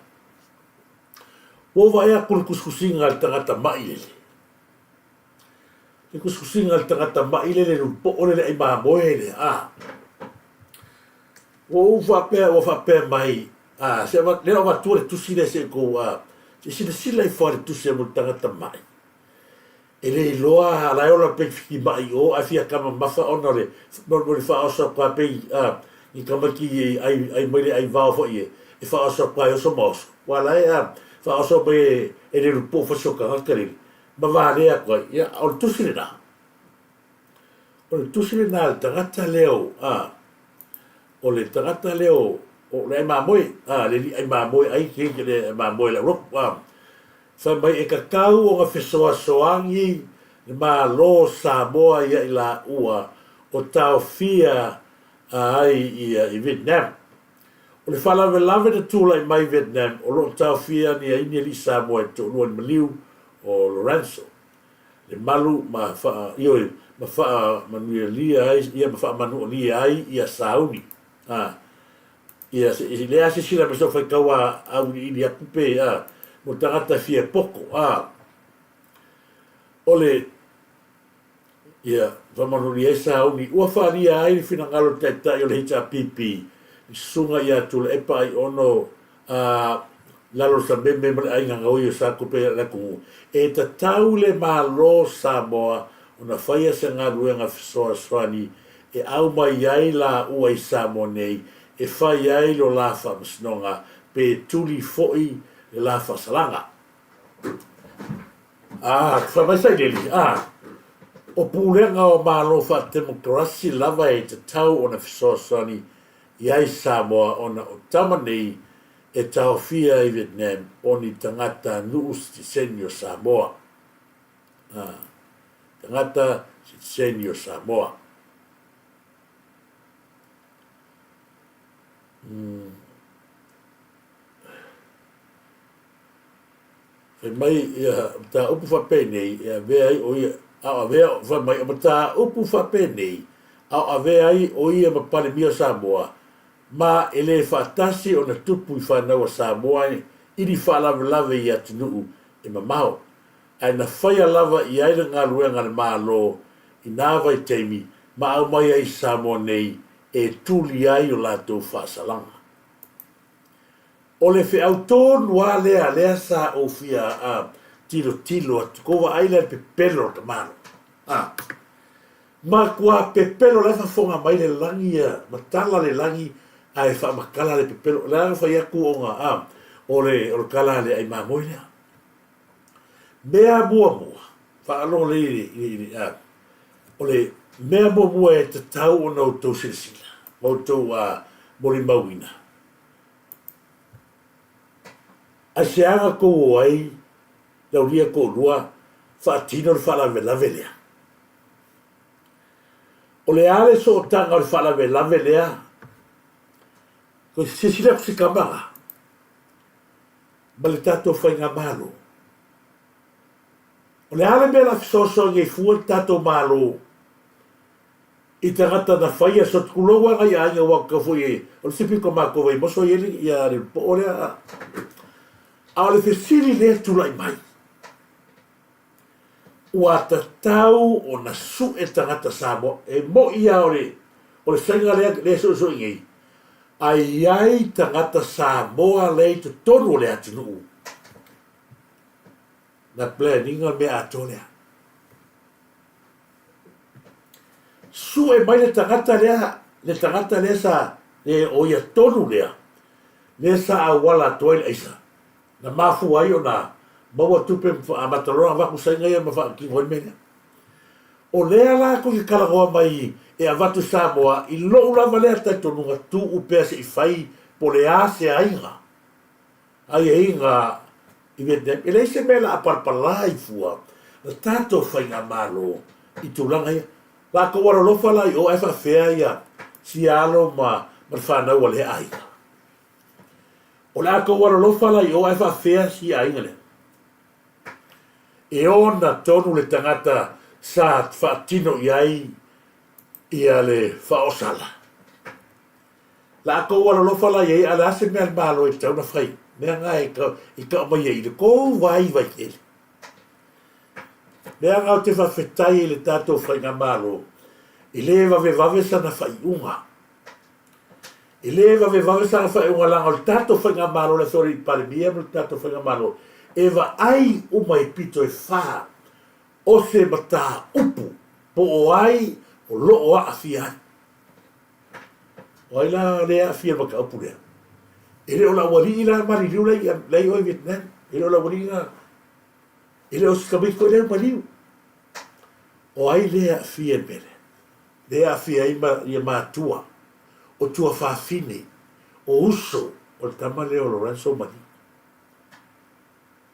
ua ou vaai atu i le tusitusiga a le tagata ma'i lele, le tusitusiga a le tagata ma'i lele, le poo lele ai mamoe lea, a, Ua ou faapea, ua faapea mai, a, se ava, lea o avatua le tusi lea se i kou, a, se i silasila ifo lava i le tusi a mo le tagata ma'i. E le iloa, la e ola pei fiki ma'i i o, ae fia ka mamafa ona o le, mo le faaoso atu lava pei, a, ni tamaiti i ai, ai mai le ai vao foi e, e faaoso atu lava e oso ma oso. Ua la e, a, faaoso mai e, e le lupo fasi o tagata lele, ma valea atu ai. Ia, o le tusi lena. O le tusi lena a le tagata lea o, a, o le tagata lea o, o le ai mamoe, a, le alii ai mamoe, ai ke ke le ai mamoe le aulotu, a. Fai mai e tatau ona fesoasoani le Malo o Samoa ia i laua o taofia ai ia i Vietnam. O le faalavelave na tulai mai i Vietnam o lo o taofia ni ai ni alii Samoa e toalua i le maliu o Lorenzo. Le malu ma faa, ioe, ma faamanuialia ai, ia ma faamanualia ai ia sauni. A, ia, se, i lea silasila mai sou faitau a auiliili atu pe, a, mo tagata fia poto, a, o le, ia, faamanualia ai sauni, ua faalia ai le finagalo o le Taitai o le HRPP, le Susuga ia Tuilaepa Aiono a lalo o le sameme ma le aiga gaoi o Sakope le atunuu, e tatau le Malo o Samoa ona faia se galuega fesoasoani e aumai ai laua i Samoa nei e fai ai lo la faamasinoga pe tuli foi le la faasalaga. A, fai mai Sailele, a, o pulega o Malo faatemokarasi lava e tatau ona fesoasoani i ai Samoa ona o tama nei e taofia i Vietnam o ni tagata nuu sitiseni o Samoa. A, tagata sitiseni o Samoa. Mm. Fai mai ia mataupu faapenei e avea ai o ia, a o avea, fai mai o mataupu faapenei, a o avea ai o ia ma Palemia o Samoa, ma e le faatasi ona tupu i fanau a Samoa i ni faalavelave i atunuu e mamao, ae na faia lava i ai le galuega a le Malo i nā vaitaimi ma aumai ai i Samoa nei e tuli ai o latou faasalaga. O le feau tonu a lea, lea sa ou fia a, tilotilo atu, kou vaai lea i le pepelo o le tamalo. A. Matua pepelo la e faafofoga mai le lagi ia matala le lagi ae faamatala le pepelo. O le a na fai atu ona a o le o le tala a le ai mamoe lea. Mea muamua, faalogo lelei i le, i le, a, o le mea muamua e tatau ona outou silasila ma outou a molimauina, aisea na tou o ai laulia toalua faatino le faalavelave lea? O le a le sootaga o le faalavelave lea? Silasila atu si tama la ma le tatou faigamalo. O le a le mea la fesoasoani ai fua le tatou Malo i tagata na faia so tulou lava nai aiga aua tau foi e o le isi pito matou Vaimoso e i ai le ia le poo lea a o le fesili lea e tulai mai ua tatau ona sue tagata Samoa e moi a o le o le faiga lea lea e soisoi nei a i ai tagata Samoa lea i totonu o le atunuu na plan ina le mea atoa lea. Sue mai le tagata lea, le tagata lea sa, le o ia tonu lea, lea sa auala atu ai le aisa. Na mafua ai ona maua tupe ma amata loa ona avatu saina ia ma faatino ai le mea lea. O lea la tou te talanoa mai e avatu i Samoa, i lou lava lea talitonuga tuu pea se i fai po o le a se aiga. Aiaiga i Vietnam, e leai se mea la a palapala ai fua le tatou faigamalo i tulaga ia. Latou alolofa la i o ae faafefea ia sia alo ma ma le fanau a lea aiga. O le a tou alolofa la i o ae faafefea sia aiga lea. E ona tonu le tagata sa faatino i ai ia le faaosala. Latou alolofa la i ai, a o le a se mea a le Malo e tatau ona fai? Mea na e tau mai ai i le tou vaivai tele. Mea na ou te faafetai ai i le tatou Faigamalo, e le vavevave sana faaiuga. E le vavevave sana faaiuga leaga o le tatou Faigamalo, le Afioga i le Palemia ma le tatou Faigamalo, e vaai uma i pito e fa o se mataupu po o ai o lo o aafia ai. O ai la lea e aafia i le mataupu lea? E le o le aualii la maliliu la i o i Vietnam. E le o le aualii la. E le o se tamaiti foi lea maliu. O ai lea e aafia i le mea lea? Lea e aafia ai ma ia matua, o tuafafine, o uso o le tama lea o Lorenzo Maliu.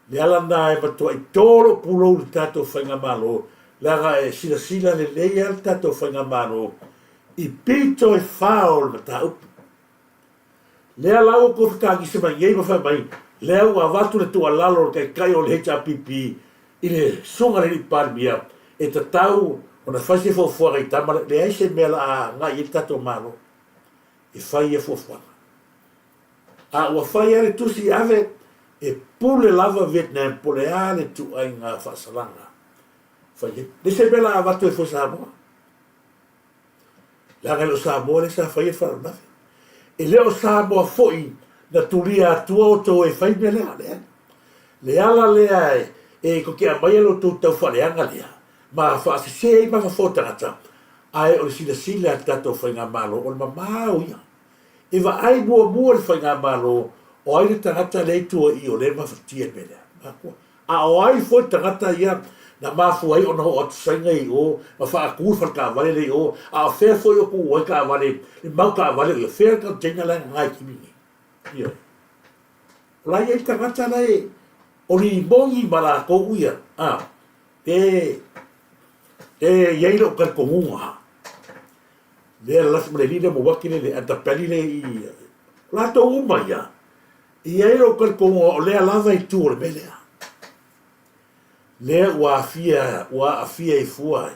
Le ala lena e matuai to lou pulou i le tatou Faigamalo, leaga e silasila lelei lava le tatou Faigamalo i pito e fa o le mataupu. Lea la ua tou fetagisi mai nei ma fai mai, lea ua avatu le tuualalo a le Taitai o le HRPP i le Susuga i le Alii Palemia e tatau ona fai se fuafuaga i tama lea, leai se mea o le a agai i ai le tatou Malo e fai ia fuafuaga. A ua fai lava le tusi ave, e pule lava Vietnam po o le a le ituaiga faasalaga fai ai. Le se mea la avatu ai fua Samoa. Leaga e le o Samoa lea sa faia le faalavelave. E le o Samoa foi na tulia atua outou e fai mea lea. Leai. Le ala lea e, e tou te aumaia lo outou taufaaleaga lea ma faasese ai mafaufau o tagata, ae o le silasila a le tatou Faigamalo, o le mamao ia. E vaai muamua le Faigamalo o ai le tagata lea i tua i o lea e mafatia i le mea lea. Makua. A o ai foi le tagata ia na mafua ai ona oo atu Saina i o ma faatu le faletaavale lea i o, a o fea foi o tuu ai taavale, le mau taavale o ia, fea le container la e nana i taimi nei. Ioe. O la e i ai tagata la e o limoni ma latou ia, a, e, e i ai lou talitonuga. Lea lasi ma le alii lea ma uaki le Antapeli lea i latou uma ia. E i ai lou talitonuga o lea lava i tua o le mea lea. Lea ua afia, ua aafia ai fua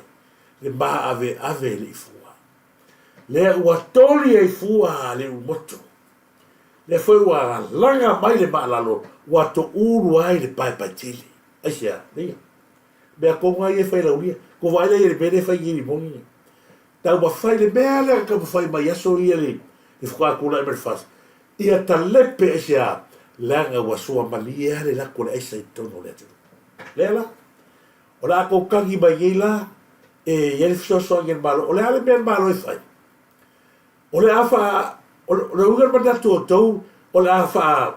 le maaveave le i fua. Lea ua toli ai fua le umoto. Lea foi ua laga mai le maalalo ua toulu ai le paepae tele. Aisea? Leia. Mea tonu lava ia e fai laulia. Tou vaai la i le mea lea e fai nei i limoni nei. Taumafai le mea lea na taumafai mai aso ia le faatoa tulai mai le FAST, ia talepe aisea? Leaga ua suamalie lava le lako o le aisa i totonu o le atunuu. Lea la, o le a tou tagi mai nei la, E i ai le fesoasoani a le Malo. O le a le mea a le Malo e fai? O le a faa, o le uiga o le manatu o outou, o le a faa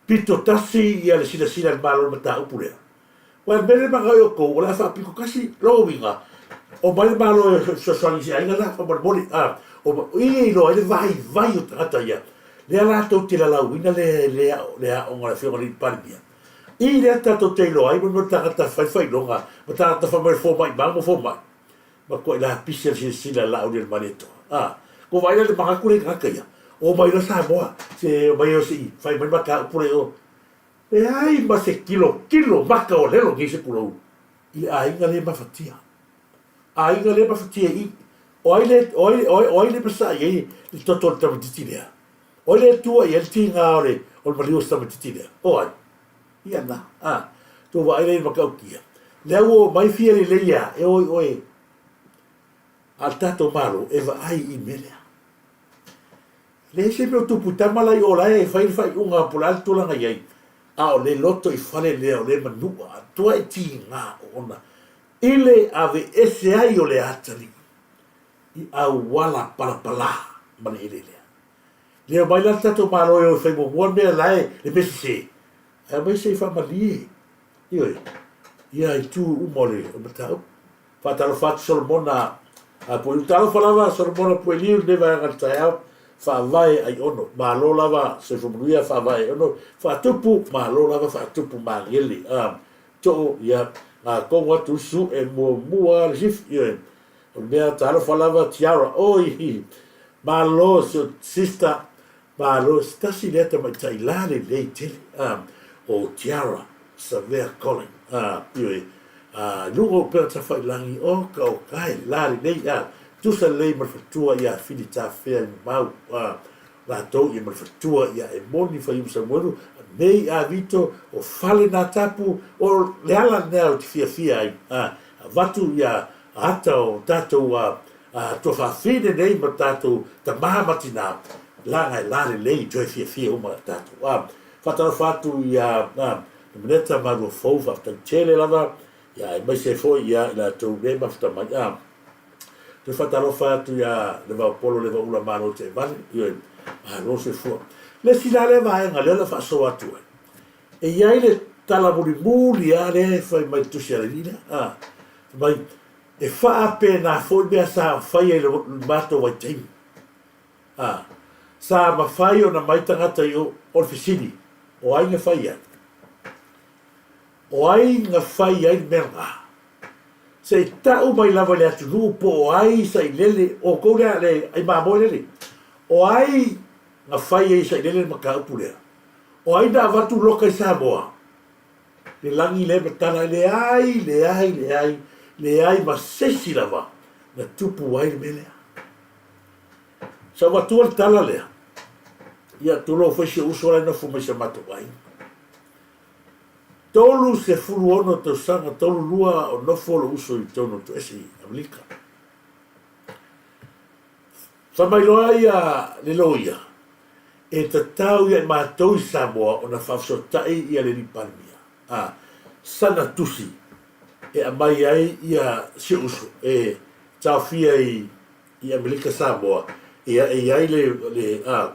pito tasi ia le silasila a le Malo i le mataupu lea. Aua o le mea lea e manao i outou, o le a faapito tasi lona uiga, omai le Malo e fesoasoani i se aiga la, faamolemole, a, o i e iloa ai le vaivai o tagata ia, lea latou te lalauina le, le, le aoga a le Afioga i le Palemia. I lea tatou te iloa ai mo mea o tagata fai faailoga ma tagata fai mai o le fomai maga ma fomai. Matuai lapisi a le silasila a Laaulialemalietoa. A, ko vaai la le manatu lea i tagata ia, omai loa Samoa, se omai o se i fai mai mataupu lea i o. Leai ma se kilokilo maka o lelo nei se pulou i le aiga le mafatia. Aiga le mafatia i o ai le o ai o ai le masaa i ai le toto o le tamaitiiti lea. O ai le tua i ai le tiga o le o le maliu o se tamaitiiti lea? O ai? Ia na, a, tou vaai lea i le matautia. Lea ua omai fia lelei a, e o i oe a le tatou Malo e vaai i mea lea. Leai se mea o tupu i tama la i o la e fai le faaiuga po o le a le tulaga i ai, a o le loto i fale lea o le manua atoa e tiga ona i le aveese ai o le atalii i auala palapala ma le eleele. Le omai la le tatou Malo e o e fai muamua le mea la e le mea sese, ae omai se i faamalie, ioe, ia itu uma o le mataupu. Faatalofa atu Solomona Pueliu. Talofa lava Solomona Pueliu i lenei vaega o le taeao. Faavae Aiono. Malo lava soifua manuia Faavae Aiono. Faatupu, malo lava faatupu magele. Too, ia, gatogo atu usu e muamua le sifi, ioe. O le mea talofa lava Tiara. Oi! Malo si o sister. Malo se tasi lea tamaitai la lelei tele. A, o Tiara Savea Colling. A, ioe. A, i luga o upega tafailangi, oka oka e la lelei. A, tusa lelei ma le faletua ia Fili Tafea i Mamau. A, latou ia ma le faletua ia Emoni Faiumu Samuelu, nei a Vito, o fale na tapu, o le ala lea ou te fiafia ai. A, avatu ia ata o tatou a tuafafine nei ma tatou tama ma tina, laga e la lelei toe fiafia uma tatou. A, faatalofa atu ia Nomeneta Maluafou, faafetai tele lava, ia aemaise ai foi ia i latou le mafuta mai. A, toe faatalofa atu ia Levaopolo Levaula Malo Teevale, ioe, malo soifua. Le isi la lea vaega lea o le a faasoa atu ai, e i ai le tala mulimuli lava lea e fai mai i le tusi a le alii lea, a, fai mai, e faapena foi mea sa faia i le matou vaitaimi. A, sa mafai ona mai tagata i o, o le fesili, o ai na fai ai? O ai na fai ai le mea lena? Se i tau mai lava i le atunuu po o ai sailele, o outou lea le ai mamoe lele, o ai na fai ai sailele le mataupu lea? O ai na avatu loka i Samoa? Le lagi lea e matala ai, leai, leai, leai, leai ma se isi lava na tupu ai le mea lea. Sa ou avatua le tala lea, ia tulou foi si ou uso la e nofo mai i si o matou aiga. 36 tausaga, 32 o nofo lou uso i totonu o Toese i Amerika. Fai mai loa ia le loia, e tatau ia i matou i Samoa ona faafesootai ia le Alii Palemia, a, sana tusi e aumai ai ia si ou uso e taofia i i Amerika Samoa, ia e i ai le, le, a,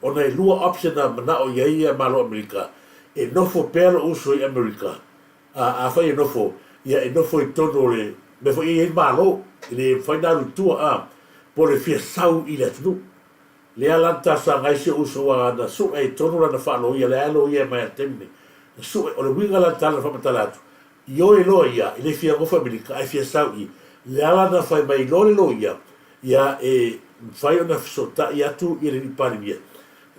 ona e lua option a manao i ai ia Malo Amerika, e nofo pea lou uso i Amerika, a, afai e nofo, ia e nofo i totonu o le mea foi e i ai le Malo, e le mafai ona alu i tua, a, po o le fia sau i le atunuu. Lea la na talosaga ai si ou uso aua na sue i totonu lana faaloia, lea lava e loia mai lava i le taimi nei. Na sue, o le uiga la o le tala na faamatala atu, Ioe loa ia, e le fia nofo i Amerika ae fia sau i le ala na fai mai loa le loia, ia e mafai ona fesootai atu i le alii Palemia.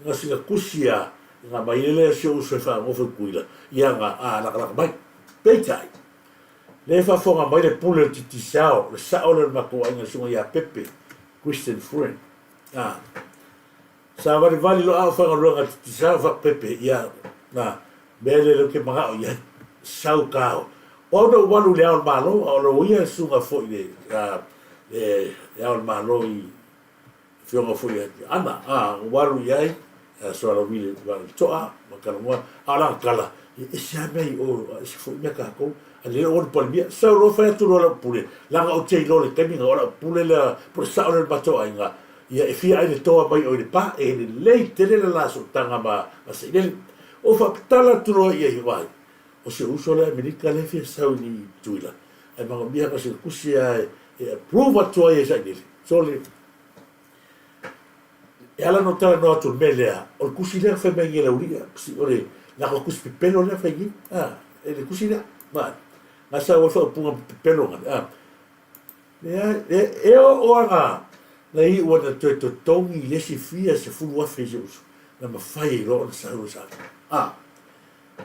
Na sina tusi a na aumai ai lea si ou uso e faanofo i Tutuila, ia na a lakalaka mai. Peitai, lea e faafofoga mai le pule o le Titisao, le sao lea o le matou aiga le susuga ia Pepe, Christian friend, a. Sa valivali loa au faigaluega titisau faapepe ia na mea lea ou te manao i ai. Sau kao. O au na ou alu i le Ao o le Malo, a o loia le susuga foi le le Ao o le Malo i afioga foi ia Ana, a, ou alu i ai, Soalauvi le Toa ma talanoa, a o lana tala, E ese lava mea i o, a ese foi mea tatou. A lele o le Palemia, sau loa fai atu loa lau pule, leaga ou te iloa i le taimi na o lau pule lea, po o le sao lea o le matou aiga, ia e fia ai le toa mai o i le pa, e lelei tele le la sootaga ma Sailele. Ou faapatala atu loa i ai, vaai, o si ou uso lea Amerika lea e fia sau i Tutuila, ae manaomia na o sina tusi lava e approve atu ai e Sailele. Sole, E ala ona ou talanoa atu i le mea lea, o le tusi lea na fai mai nei e le aualii, o le lako tusi pepelo lea na fai nei, a, e le tusi lea, ma, na sau ai le faaupuga pepelo ngale, a. Leai, e, e oo lava na, na iu ai na toe totogi i le isi fia 10,000 i si ou uso, na mafai ai loa ona sau e Samoa. A,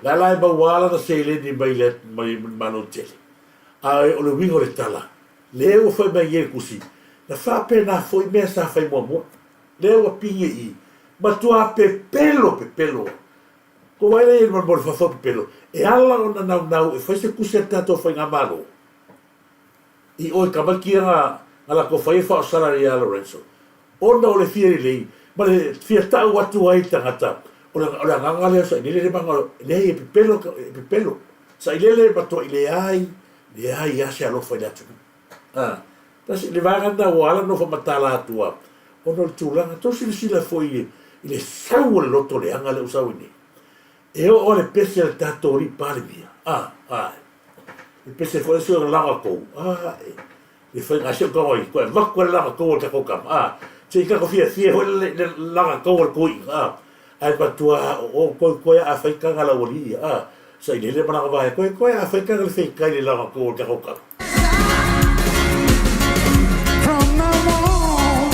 la la e maua lava lana seleni mai le, mai le Malo tele. A o le uiga o le tala, Lea ua fai mai nei le tusi, na faapena foi mea sa fai muamua. Lea ua pine i i, matua pepelo pepelo. Ko wai lea i le mo le fafau pepelo, e ala ona naunau e fai se tusi a le tatou faigamalo i o i tamaiti ia na na latou fai e faaosalale ia Lorenzo, ona o le fia lelei ma le fia tau atu ai i tagata, o le o le agaga lea o Sailele le maga leai e pepelo e pepelo. Sailele e matuai leai Leai lava se alofa i le atunuu. A, tasi, le vaega lena ua ala ona ou faamatala atu a, ona o le tulaga, tou silasila foi i le, i le sau o le loto leaga lea ua sau ai nei. E oo lava le pese a le tatou alii Palemia, a, ae, le pese foi lea sui laga tou, a, e, le faiga si ou tago ai, toe avatu lava le laga tou a le tatou tama, a, se i tatou fiafia foi le, le laga tou a le toeaina, a. Ae matua o koe koe a fai kaga a le aualii ia, a, sailele ma lana vaea koe koe a fai kaga le feikai le lana kou o le tatou tama.
From now on,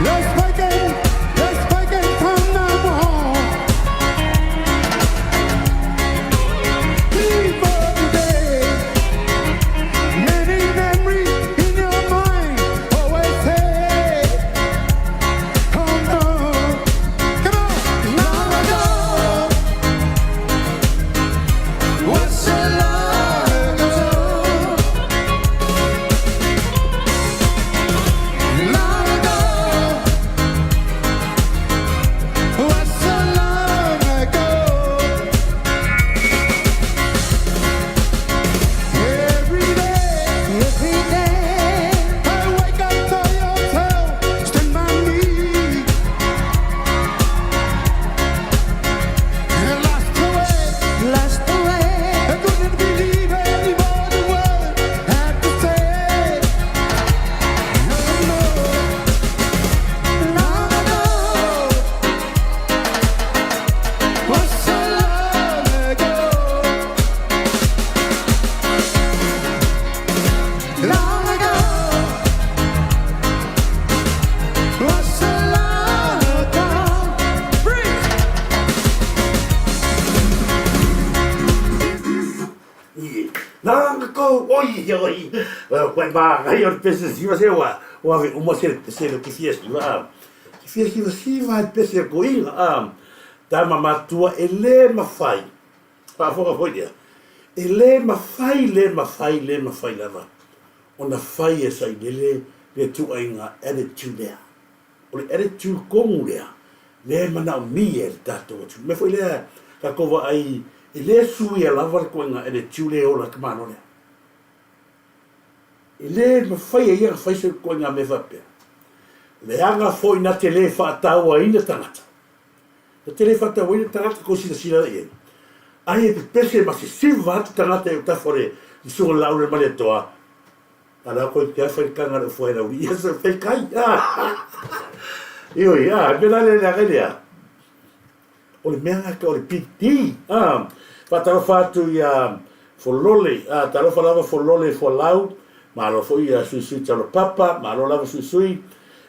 let's make it, let's make it from now on. Before today, many memories in your mind always say. Long ago, was so long ago. Breathe.
Nā kou, oi, oi, koe māngai o le pese siva se ua, ua ave uma se se le kifia siva, a. Kifia siva siva le pese ko inga, a. Tama matua e le mawhai, Faafofoga foi lea, e le mafai, le mafai, le mafai lava ona fai e Sailele le ituaiga attitude lea. O le attitude tonu lea, lea e manaomia e le tatou atunuu. O le mea foi lea tatou vaai, e le suia lava le ituaiga attitude lea e ola ai le tamaloa lea. E le mafai e ia ona fai se ituaiga mea faapea. Leaga foi na te le faatauaina tagata. Na te le faatauaina tagata kou silasila la i ai. Ai e pepese ma sisiva atu tagata i autafa o le susuga o le Laaulemaalietoa, a la koe te afa i le kanga le ofu ai lauli ia sa fai kai. Ioi, a, mea la lea leaga lea. O le mea ngaka o le PD. A, faatalofa atu ia Folole, a, talofa lava Folole Folau, malo foi ia Suisui Talopapa, malo lava Suisui,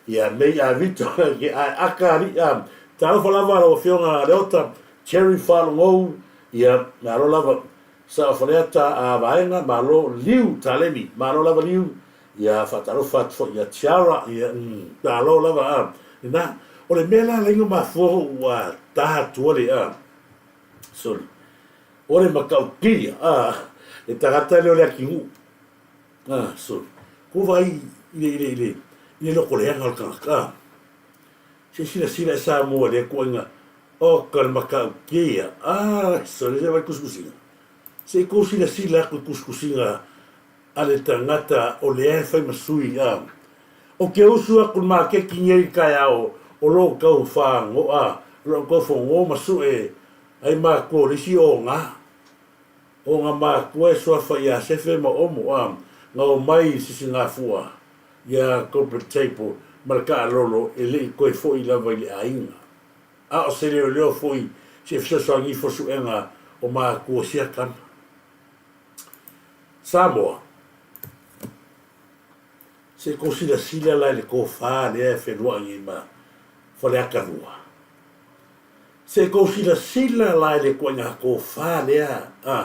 ia Mei a Vito, ke ae aka ali, a, talofa lava lau afioga Leota, Cherry Faalogou, ia, malo lava Sao Faleata a Vaega, malo Liu Taleni, malo lava Liu, ia faatalofa atu foi ia Tiara, ia, malo lava, a, lena, o le mea la laina mafua ua ta atua le, a, sorry, O le matautia, a, le tagata lea o le atinuu, a, sorry, ku vaai i le, i le, i le, i le lokoleaga o le tagata, a. Se i silasila e Samoa i lea ituaiga. Oka le matautia, ah, sole se vai kusikusiga. Se i kou silasila aku i kusikusiga a le tagata o lea e fai ma sui, ah. O ke usu aku i le makeki nei i le taeao o loo tau fagoa, o loo tau fogo ma sue ai matua o le isi oga. Oga matua e suafa ia Sefe ma Omo, ah, na omai i Sisigafua ia Corporate Table ma le taalolo e le i toe foi lava i le aiga. A o se leoleo foi se fesoasoani ifo suega o matua sia tama. Samoa, Se kou silasila la i le tofa lea e feluai nei ma Faleata 2. Se kou silasila la i le ituaiga tofa lea, a,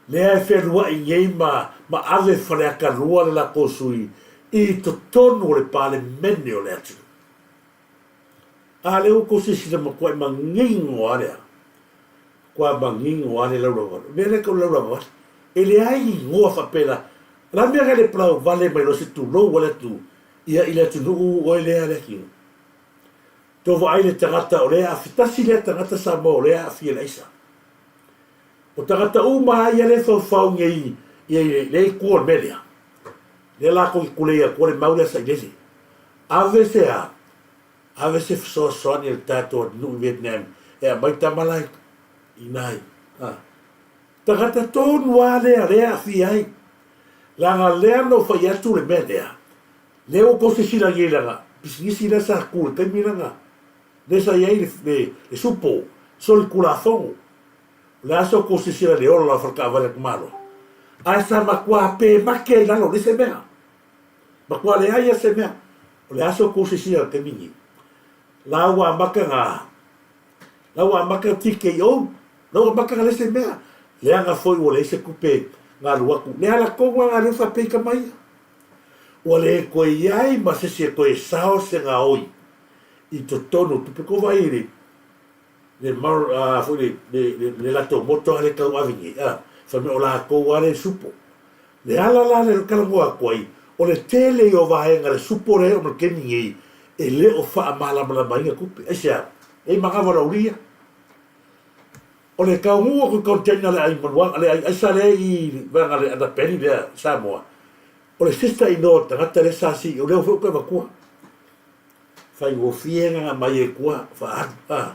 lea e feluai nei ma, ma ave Faleata 2 le latou sui i totonu o le Palemene o le atunuu. A lea ua tou silasila matuai manino lava lea, matua manino lava le laulauga. O le mea lea e tau laulauga vale, e leai ni igoa faapena. O le a le mea na le palau vale mai loa se tulou a le atunuu, ia i le atunuu oe lea Leatinuu. Tou vaai i le tagata o lea e aafia, tasi lea tagata Samoa o lea e aafia i le aisa. O tagata uma lava ia lea e faufau nei ia i lea itu o le mea lea, lea latou te tulei atua le mau lea sailele. Ave se a? Ave se fesoasoani a le tatou atunuu i Vietnam e aumai tama la i ina ai. A. Tagata tonu lava lea lea e aafia ai. Leaga lea na ou fai atu le mea lea, lea ua tou silasila nei leaga pisinisi lea sa tu i le taimi lena, lea sa i ai le, le, le supo, solitulafono. O le a sa outou silasila i le ola o faletaavale a Tamaloa? Ae sa matua pemake ai i lalo, leai se mea. Matua leai lava se mea. O le a sa outou silasila i le taimi lenei? La ua amata na, la ua amata TKO, la ua amata na leai se mea. Leaga foi ua leai se tupe na alu atu. Le ala tonu lava na lea faapea i tama ia. Ua le toe i ai ma se isi e toe sao se gaoi i totonu o tupe. Tou vaai i le le mar, a, foi le, le, le, le latou moto a le tau ave nei, a, fai mai o latou a le supo. Le ala la le talanoa atu ai, o le tele ia o vaega le supo lea e oo mai le taimi nei, e le o faamalamalamaina tupe. Aisea? E i manava o le aulia. O le taunuu atu i container le ai manuaga, le ai aisa lea i vaega le Anapeli lea i Samoa, o le sister in law o le tagata lea sa CEO, lea foi ua toe avatua. Faigofie na mai ai tua faaalu a.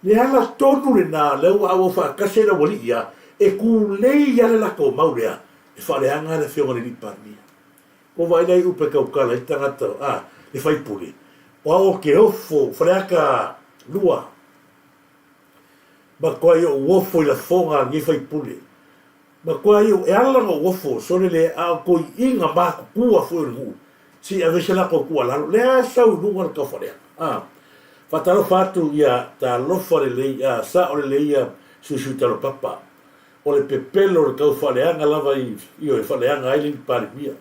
Le ala tonu lena lea ua auau faatasi ai le aualii a e tulei a le latou mau lea e faaleaga le afioga i le alii Palemia. Ua vaai la i upe tautala ai tagata a le faipule o au o ke ofo Faleata 2 matuai ou ofo i lafoga a lenei faipule Matua ia, e ala ona ou ofo, sole le a o toiina matutua foi o le nuu, se i aveese latou tuualalo, lea e sau i luga le taufaleaga. A, faatalofa atu ia talofa lelei, a, sao lelei ia Suisui Talopapa, o le pepelo o le taufaaleaga lava i, ioe, e faaleaga ai le alii Palemia.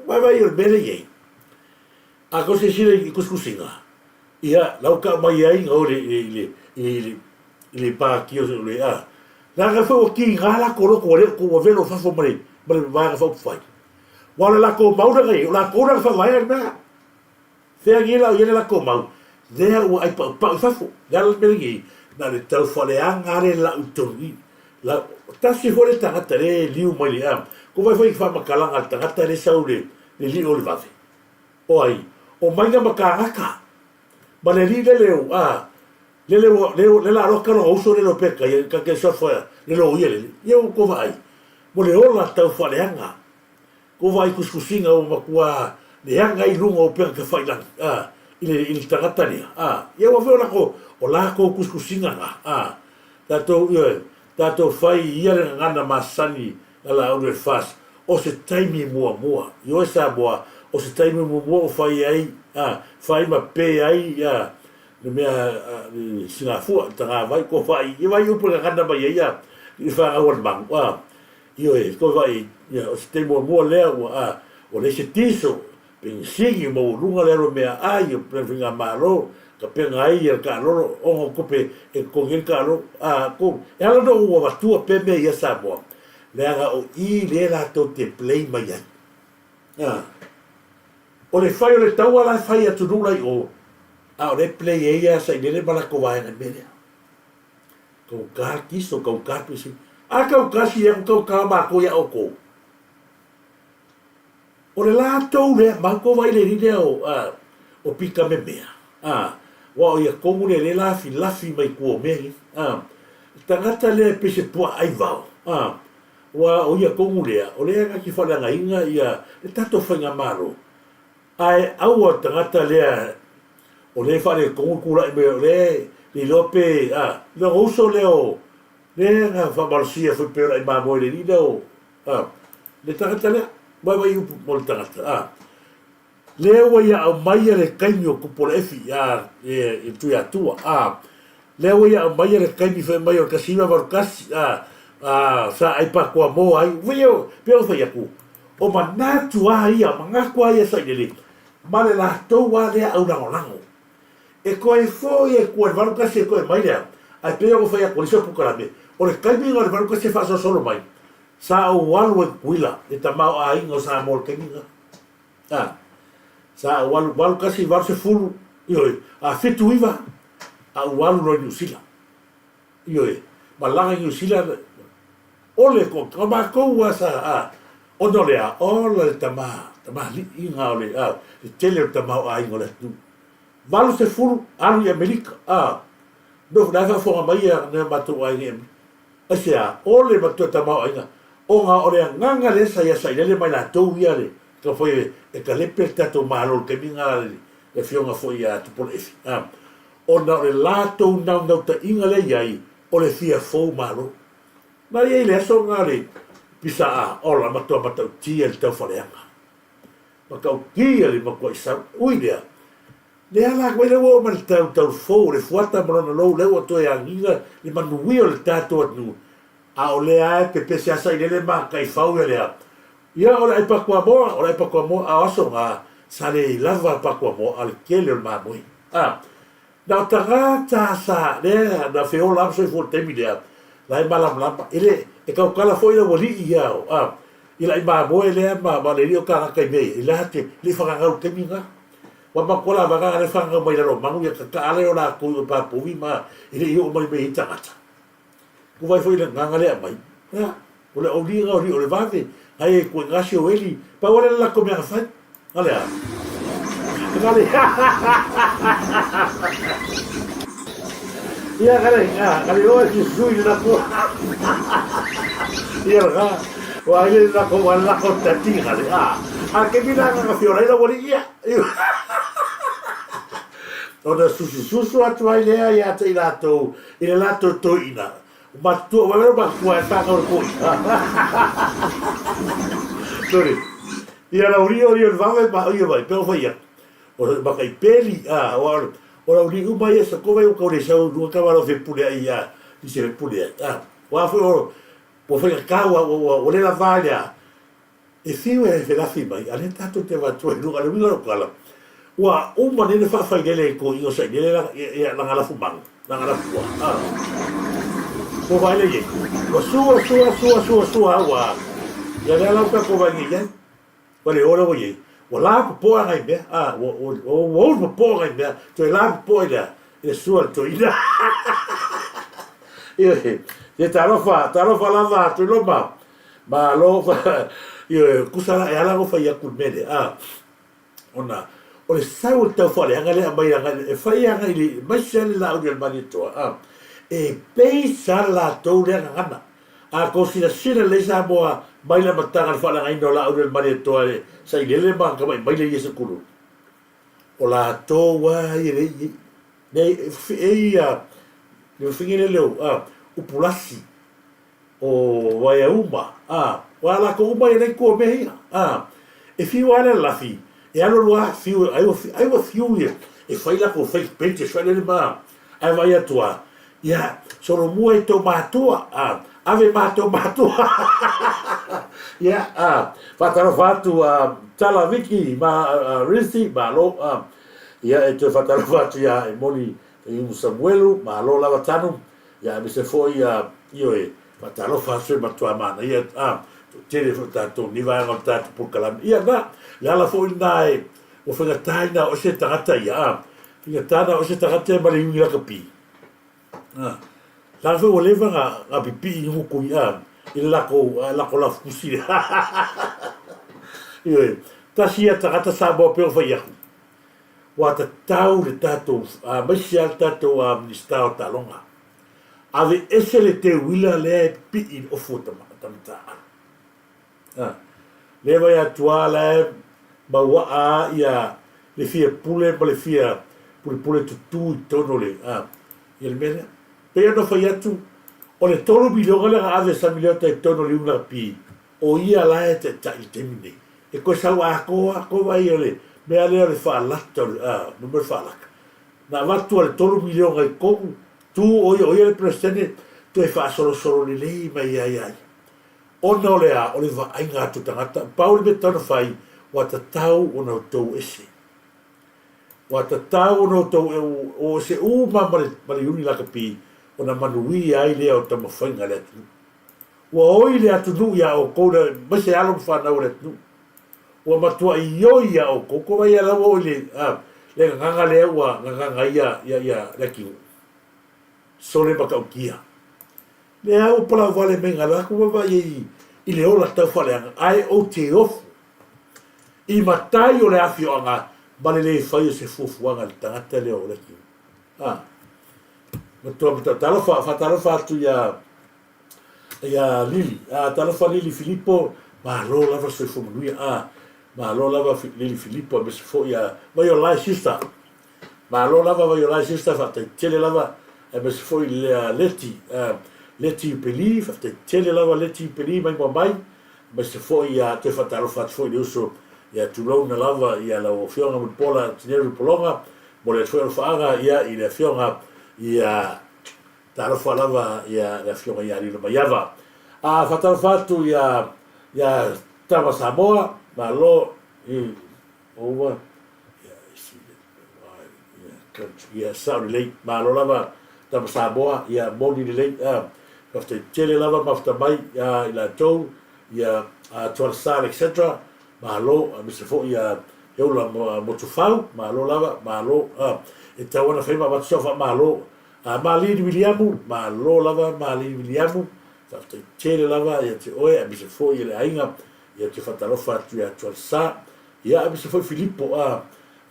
Vaivai o le mea lea e i ai. A tou silasila i tusitusiga, ia, la ua tau mai ai na o i le, i le, i le, i le pati o le, a, leaga foi ua tiga latou loto ua le o ua velo i fafo ma le, ma le Vaega Faaupufai. Aua o le latou mau lea na i ai, o latou lea na faavaea le mea. Fea nei la o i ai le latou mau, lea ua ai paupau i fafo. Le ala le mea lenei, na o le tau faaleaga lava le lau i totonu i i. La, tasi foi le tagata lea e liu mai le, a, kou vaai foi i faamatalaga a le tagata lea e sau i le, le lio o le vave. O ai? O Maina Makanaka ma le alii lele o, a, lele ua, le, le la loka lona uso lele o Peka ia, ka ke sofa le loia lele. Ia ua tou vaai, mo le ola tau faaleaga. Tou vaai kusikusiga ua matua leaga ai luga o upega tafailagi, a, i le, i le tagata lea, a. Ia ua fai o lako, o lakou kusikusiga na, a. Tatou, ioe, tatou fai i ia le gagana masani a la aulu e fas, o se taimi muamua, ioe Samoa, o se taimi muamua ua fai ai, a, fai ma pe ai, a, le mea, a, le sigafua, le tagavai, ko vaai, ia vaai upu e gagana mai ai, a, i le fanau a le manu, a, ioe, ko vaai, ia, o se taimi muamua lea ua, a, ua leai se tiso, Penisini maualuga le alo meaai o le faigamalo tapena ai le taalolo ona o tupe e totogi ai le taalolo. A ko e ala ona ou avatua pea mea ia Samoa leaga o i lea latou te play mai ai. A o le fai o le taua la e fai i atunuu la i o. A o lea e play ai ia Sailele ma latou vaega i le mea lea. Kauka kiso, kauka pisi. A kauka si aku kauka makou ia oukou. O le latou lea, matou vai le alii lea o, a, o Pita Memea, a, aua o ia tonu lea lea lafilafi mai tua o mea ia, a, le tagata lea e pei se puaa ai vao, a, aua o ia tonu lea, o lea na te faaleagaina ia le tatou faigamalo, ae aua le tagata lea o lea e faaletonu le tulai mai o lea e le iloa pe, a, lona uso lea o, lea na faamalosia foi pei o le ai mamoe i le alii lea o, A, le tagata lea, vaivai upu mo le tagata, a, lea ua ia aumaia le taimi o Tupuola-efi, a, e, e Tuiatua, a, lea ua ia aumaia le taimi fai mai o le 1981, a, a, sa ai Pakuamoa ai, ua ia, pei ona fai atu, o manatu a ia, o manatu a ia sailele, ma le latou a lea aulagolago. E toe foi e tua i le 81 e toe mai lea, ae pei ona fai atu e le isi o polokalame, o le taimi lena o le 81 e faasolosolo mai, Sa ou alu ai Tutuila, le tamaoaiga o Samoa i le taimi lena. A, sa ou alu, 81, 80, ioe, a 79, a ou alu loa i Niu Sila. Ioe, malaga i Niu Sila, o le toatele, o matou lava sa, a, ona o le a, ola le tama, tamaliiga o le, a, le tele o le tamaoaiga o le atunuu. 80, alu i Amerika, a, nofo, la e faafofoga mai ia nai o matou aiga i Amerika. Aisea? O le matua tamaoaiga, ona o le agaga lea sa ia sailele mai latou ia le taumafai e talepe le tatou Malo i le taimi lena le afioga foi ia Tupuola-Efi, a, ona o le latou naunautaiga lea i ai o le fia fou Malo. Na i ai le aso lena le pisa a ola matua matautia i le taufaaleaga. Matautia le matuai sau. Ui lea, Le ala atu ai lea ua oo mai le tau tau fou o le fuata ma lona lou lea ua toe agiga le manuia o le tatou atunuu, a o lea lava e pepese asa i lele ma taifau ia lea. Ia o le ai Pakuamoa, o le ai Pakuamoa, a o aso na, sa le lava Pakuamoa, a o le tele o le mamoe. A, na o tagata sa, lea na feola lava soifua i le taimi lea, la e malamalama, e le, e tautala foi le aualii ia, a, i le ai mamoe lea ma, ma le alii o tagata i mea ia, i la te, le i fagagau i le taimi lena. Ua matua lava ka le whanau mai lalo manu ia ka kaale o latou i o Papovi ma e le i oo mai mea i tagata. Ku vai foi le nganga lea mai. Ia, o le auliga o li o le vave, ai e koe ngasi o eli, pa wale le lako mea fai. Ngale a. Ngale. Ia ngale, nga, ngale o e sui le lako. Ia nga, wa ile le lako, wa le lako tati ngale. A, a ke mina nga fiola ila wali ia. Ona susususu atu ai lea ia te i latou, i le latou toeaina, matua, ua leo matua e whanau le toeaina. Sorry. Ia lau rio rio le vave ma ia vai, peo whai atu. O le makai peli, a, o o o lau li uma ia sa kova i o kaule sau runga ka walo fe pule ai ia, i se fe pule ai. A, wa foi o, ua whai ka kau, ua, ua, ua le la vā lea, E whiu e felafi mai, a lea tatou te avatua i luga, le uiga o lou tala, ua uma nei le faafailele i toeaiina o Sailele la, ia, lana lafu manu, lana lafu ua, a. Ua vaai lea i ai, ua sua, sua, sua, sua, sua, ua, ia lea la ua tatou vaai nei i ai, ua le o lea ua i ai, ua lapopoa nai mea, a, ua, ua, ua ulu popoa nai mea, toe lapopoa i le a, i le sua a le toeaina. Ioe, se talofa, talofa lava, Tuiloma, Malo, ioe, kusa la e ala ona fai atu i le mea lea, a, ona o le sau o le taufaaleaga lea e aumai agai, e fai agai i le, aemaise lava le Laauli a le Malietoa, a, e base lava le latou lea gagana. A tou silasila lelei Samoa mai le amataga i le faaleagaina o Laauli a le Malietoa e Sailele ma Tamai Maile ia Sepuluulu, o latou lava ia lea i ai, e ia le fafine lea o, a, Upulasi, O Waiauma, a, o a latou uma ia nei tua o mea ia, a, e fiu lava le lalafi, e alu alu lava fiu, ai ua, ai ua fiu ia, e fai latou fake pages foi lele ma, ae vaai atu lava, ia, solomua i tou matua, a, ave matou matua, ia, a, faatalofa atu a, Tala Viki ma a, Rizzy, malo, a, ia, e toe faatalofa atu ia Emoni Iumu Samuelu, malo lava Tanu, Ia aemaise foi ia, ioe, faatalofa atu e matua manaia, a, toatele foi tatou nei vaega o le tatou polokalame. Ia na, le ala foi lena e, ua faigata ai na o ese tagata ia, a, Faigata na o se tagata ma le iwi lakapi. A, la foi ua leva na, na pipii i guku i, a, i le lako, a, lako lafukusi le. Ioe, tasi ia tagata Samoa pei ona fai atu, ua tatau le tatou, a, maise lava le tatou, a, Minisita o Taaloga, aveese le teuila lea e pipii i le ofu o tama, tama taaalo. A, lea vai atu a la e mauaa a ia le fia pule ma le fia pulepule tutu i totonu o le, a, ia le mea lea. Pei ona fai atu, o le $3 miliona lea na ave e Sami Leota i totonu o le UNRP, o ia la e taitai i le taimi lenei. E toe sau atoa atoa vai o le mea lea o le faalata o le, a, mo le faalata. Na avatu a le $3 miliona i totonu, tu o ia, o ia le Peresetene, toe faasolosolo lelei mai ai ia ia. Ona o le a? O le vaaiga atu o tagata, pau le mea tatau ona fai, ua tatau ona outou ese. Ua tatau ona outou o ese uma ma le, ma le iuni lakapi, ona manuia ai lea o taumafaiga a le atunuu. Ua oi le atunuu iā outou, aemaise alo ma fanau a le atunuu. Ua matuai oi iā outou, ko wai ala ua oi le, a, le gagaga lea ua gagaga ai ia, ia, ia Leatinuu. Sole matautia. Lea ua palau vale mai nga latou vaavaai ai i le ola tau faaleaga, ae ou te ofo i matai o le afioaga ma le le fai o se fuafuaga a le tagata lea o Leatinuu. A, matua matau, talofa, faatalofa atu ia ia Lili, a, talofa Lili Filipo, malo lava le soifua manuia, a, malo lava Lili Filipo, aemaise foi ia Vaiolai sister, Malo lava Vaiolai sister faafetai tele lava aemaise foi lea Leti Leti Peli faafetai tele lava Leti Peli mai ma mai aemaise foi ia toe faatalofa atu foi i le uso ia tulouna lava ia lau afioga Mulipola Tineri Pologa momoli atu foi alofaaga ia i le afioga ia talofa lava ia le afioga ia Lilo Maiava a faatalofa atu ia ia Tama Samoa malo i Over Ia sao lelei, malo lava tama Samoa, ia moni lelei, faafetai tele lava mafuta mai i latou, ia Tuala etc. Malo, aemaise foi ia Eula Motufau, malo lava, malo, e tatau ona fai ma avatu sau faamalo. Malini Viliamu, malo lava Malini Viliamu, faafetai tele lava ia te oe, aemaise foi le aiga, ia te faatalofa atu ia Tualasa. Ia aemaise foi Filipo a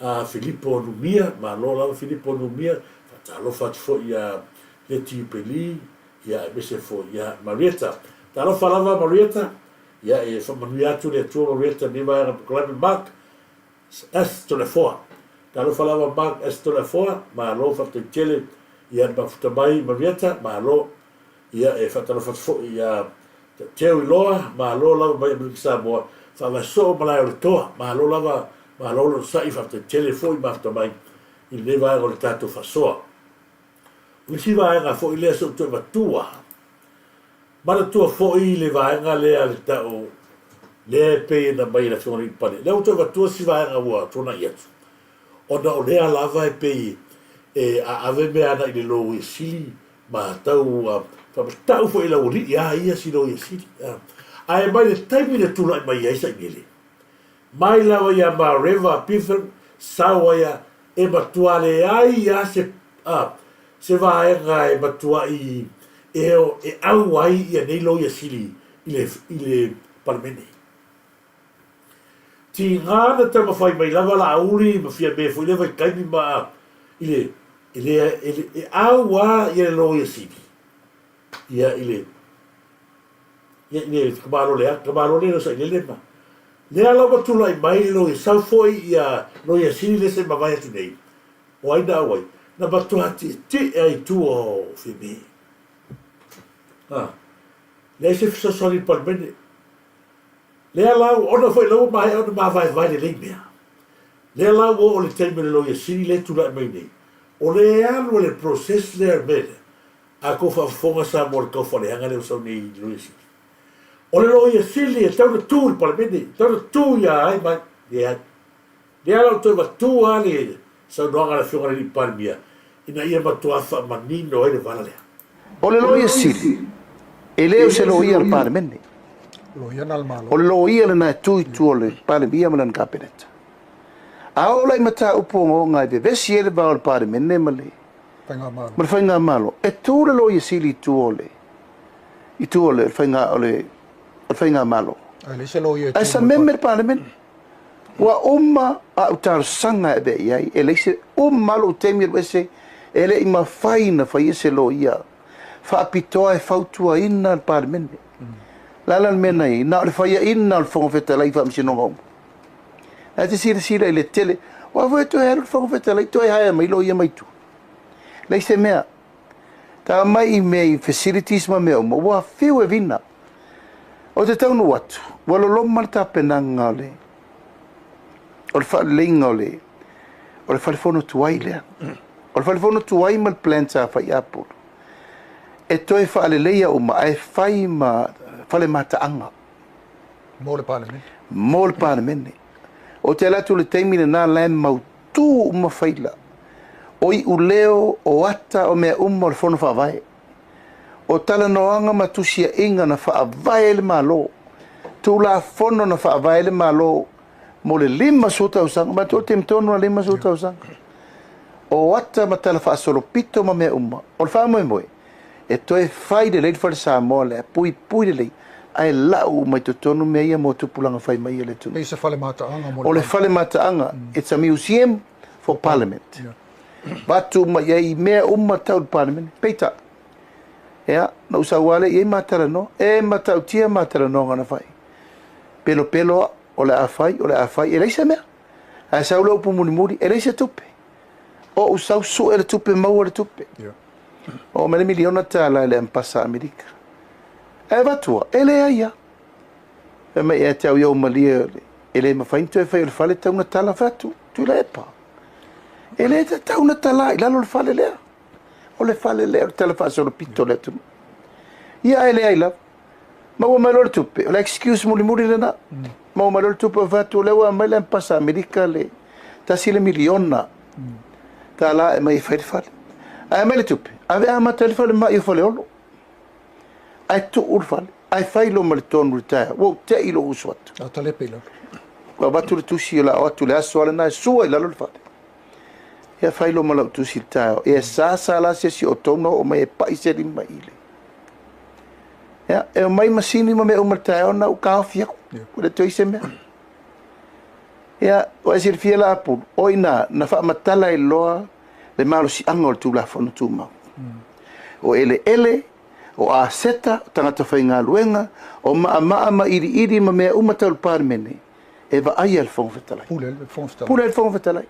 a Filipo Numia, malo lava Filipo Numia, faatalofa atu foi ia Leti Peli, ia aemaise foi ia Marieta. Talofa lava Marieta, ia e faamanuia atu le Atua Marieta i lenei vaega polokalame Mark S. Toleafoa. Talofa lava Mark S. Toleafoa, malo faafetai tele ia le mafuta mai Marieta, malo. Ia, e faatalofa atu foi ia Teo Iloa, malo lava mai Amerika Samoa, faavae soo malae o le toa, malo lava, malo le onosai, faafetai tele foi mafuta mai i lenei vaega o le tatou faasoa. O le isi vaega foi lea se i ou toe avatua, manatua foi le vaega lea le tau lea e pei ona aumai e le Afioga i le Alii Pale, lea ua toe avatua si vaega ua tuanai atu, ona o lea lava e pei e aave mea ana i le Loia Sili ma tau faamatau foi i le aualii a ia si Loia Sili. Ae mai le taimi na tulai mai ai Sainele, mai lava ia Mareva Piffen sau ai a e matua leai a se a se vaega e matuai e e au ai ia nei Loia Sili i le i le Palemene. Tiga na taumafai mai lava Laauli ma Fiame foi lea vaitaimi ma i le e le e le e au a ia le Loia Sili ia i le ia i le tamalo lea tamalo lea Sailele ma lea la ua tulai mai le Loia sau foi ia Loia Sili lea se i mavae atu nei o ai na au ai na matua tietie ai i tua o Fiame a leai se fesoasoani i le Palemene. Lea la ua, ona foi la ua maea ona mavaevae lelei mea. Lea la ua oo i le taimi o le Loia Sili lea e tulai mai nei, o lea e alu le process lea le mea lea, a tou faafofoga Samoa i le tau faaleaga lea ua sau nei i le Loia Sili. O le Loia Sili e tatau ona tu i le Palemene, e tatau ona tu ia ai mai, leai. Lea la ua toe matua lava le saunoaga a le Afioga i le Alii Palemia ina ia matua faamanino ai le vala lea.
O le Loia Sili, e le o se loia a le Palemene. O le loia lena e tu i tua o le Palemia ma lana Kapeneta. A oo la i mataupu ogaoga e vevesi ai le va o le Palemene ma le ma le Faigamalo, e tu le Loia Sili i tua o le i tua o le faiga o le o le Faigamalo.
Ae leai se loia e tu
Ae sameme le Palemene. Ua uma au talosaga e avea i ai, e leai se uma lou taimi alu ese, e le i mafai ona faia se loia faapitoa e fautuaina le Palemene. O le a la le mea na i ai? Na o le faiaina o le Fofoga Fetalai i faamasinoga uma. Ae te silasila i le tele, aua foi e toe alu le Fofoga Fetalai toe hire mai loia mai tua. Leai se mea. Ta mai i mea i facilities ma mea uma, ua fiu e vina. Ou te taunuu atu, ua loloma le tapenaga o le o le faaleleiga o le o le fale fono tuai lea. O le fale fono tuai ma le plan sa fai ia Apulu, e toe faaleleia uma ae fai ma fale mataaga.
Mo le Palemene.
Mo le Palemene. Ou te alu atu i le taimi lena la e mautu uma faila. O iuleo, o ata, o mea uma o le Fono Faavae. O talanoaga ma tusiaiga na faavae ai le Malo, Tulafono na faavae ai le Malo mo le 50 tausaga, manatua o le taimi tonu lava 50 tausaga. O ata ma tala faasolopito ma mea uma, o le faamoemoe, e toe fai lelei le fale Samoa lea, puipui lelei, ae lau uma i totonu mea ia mo tupulaga fai mai a le atunuu.
Pei se fale mataaga mo le
O le fale mataaga, it's a museum for Parliament. Avatu uma i ai mea uma tau le Palemene. Peitai, ia, na ou sau lava lea i ai ma talanoa. E matautia ma talanoaga na fai. Pelopelo au, o le a fai, o le a fai, e leai se mea. Ae sau le upu mulimuli, e leai se tupe. Ou sau sue le tupe, maua le tupe. Oo mai le miliona tala i le Ambasa a Amerika. Ae avatua, e leai lava. Fai mai ia te au ia ou malie, e le mafai ona toe fai o le fale tau na tala fai atu, Tuilaepa. E le tatau ona tala i lalo le fale lea. O le fale lea o le tala faasolopito o le atunuu. Ia ae leai lava. Maua mai loa le tupe, o le excuse mulimuli lena. Maua mai loa le tupe, fai atu o lea ua aumai le Ambasa Amerika le tasi le miliona tala e aumai e fai le fale. Ae aumai le tupe, ave amata ai le falemai o Faleolo. Ae tuu le fale, ae fai loa ma le tonu i le taeao. Ua ou te i lou uso atu.
A talepe i lalo.
Ua avatu le tusi o le a o atu i le aso lava lena e sua i lalo le fale. Ia fai loa ma lau tusi i le taeao. Ia sa sa la se isi o outou na oo mai e pai se lima i le. Ia, e omai masini ma mea uma i le taeao na ou taofi aku. Ua le toe i se mea. Ia, ua e silafia la Apulu, o i ina na faamatala ai loa le malosiaga o le Tulafono Tumau. O eleele, o aseta, o tagata faigaluega, o maamaa ma iliili ma mea uma tau le Palemene, e vaaia e le Fofoga Fetalai.
Pule ai le Fofoga Fetalai.
Pule ai le Fofoga Fetalai.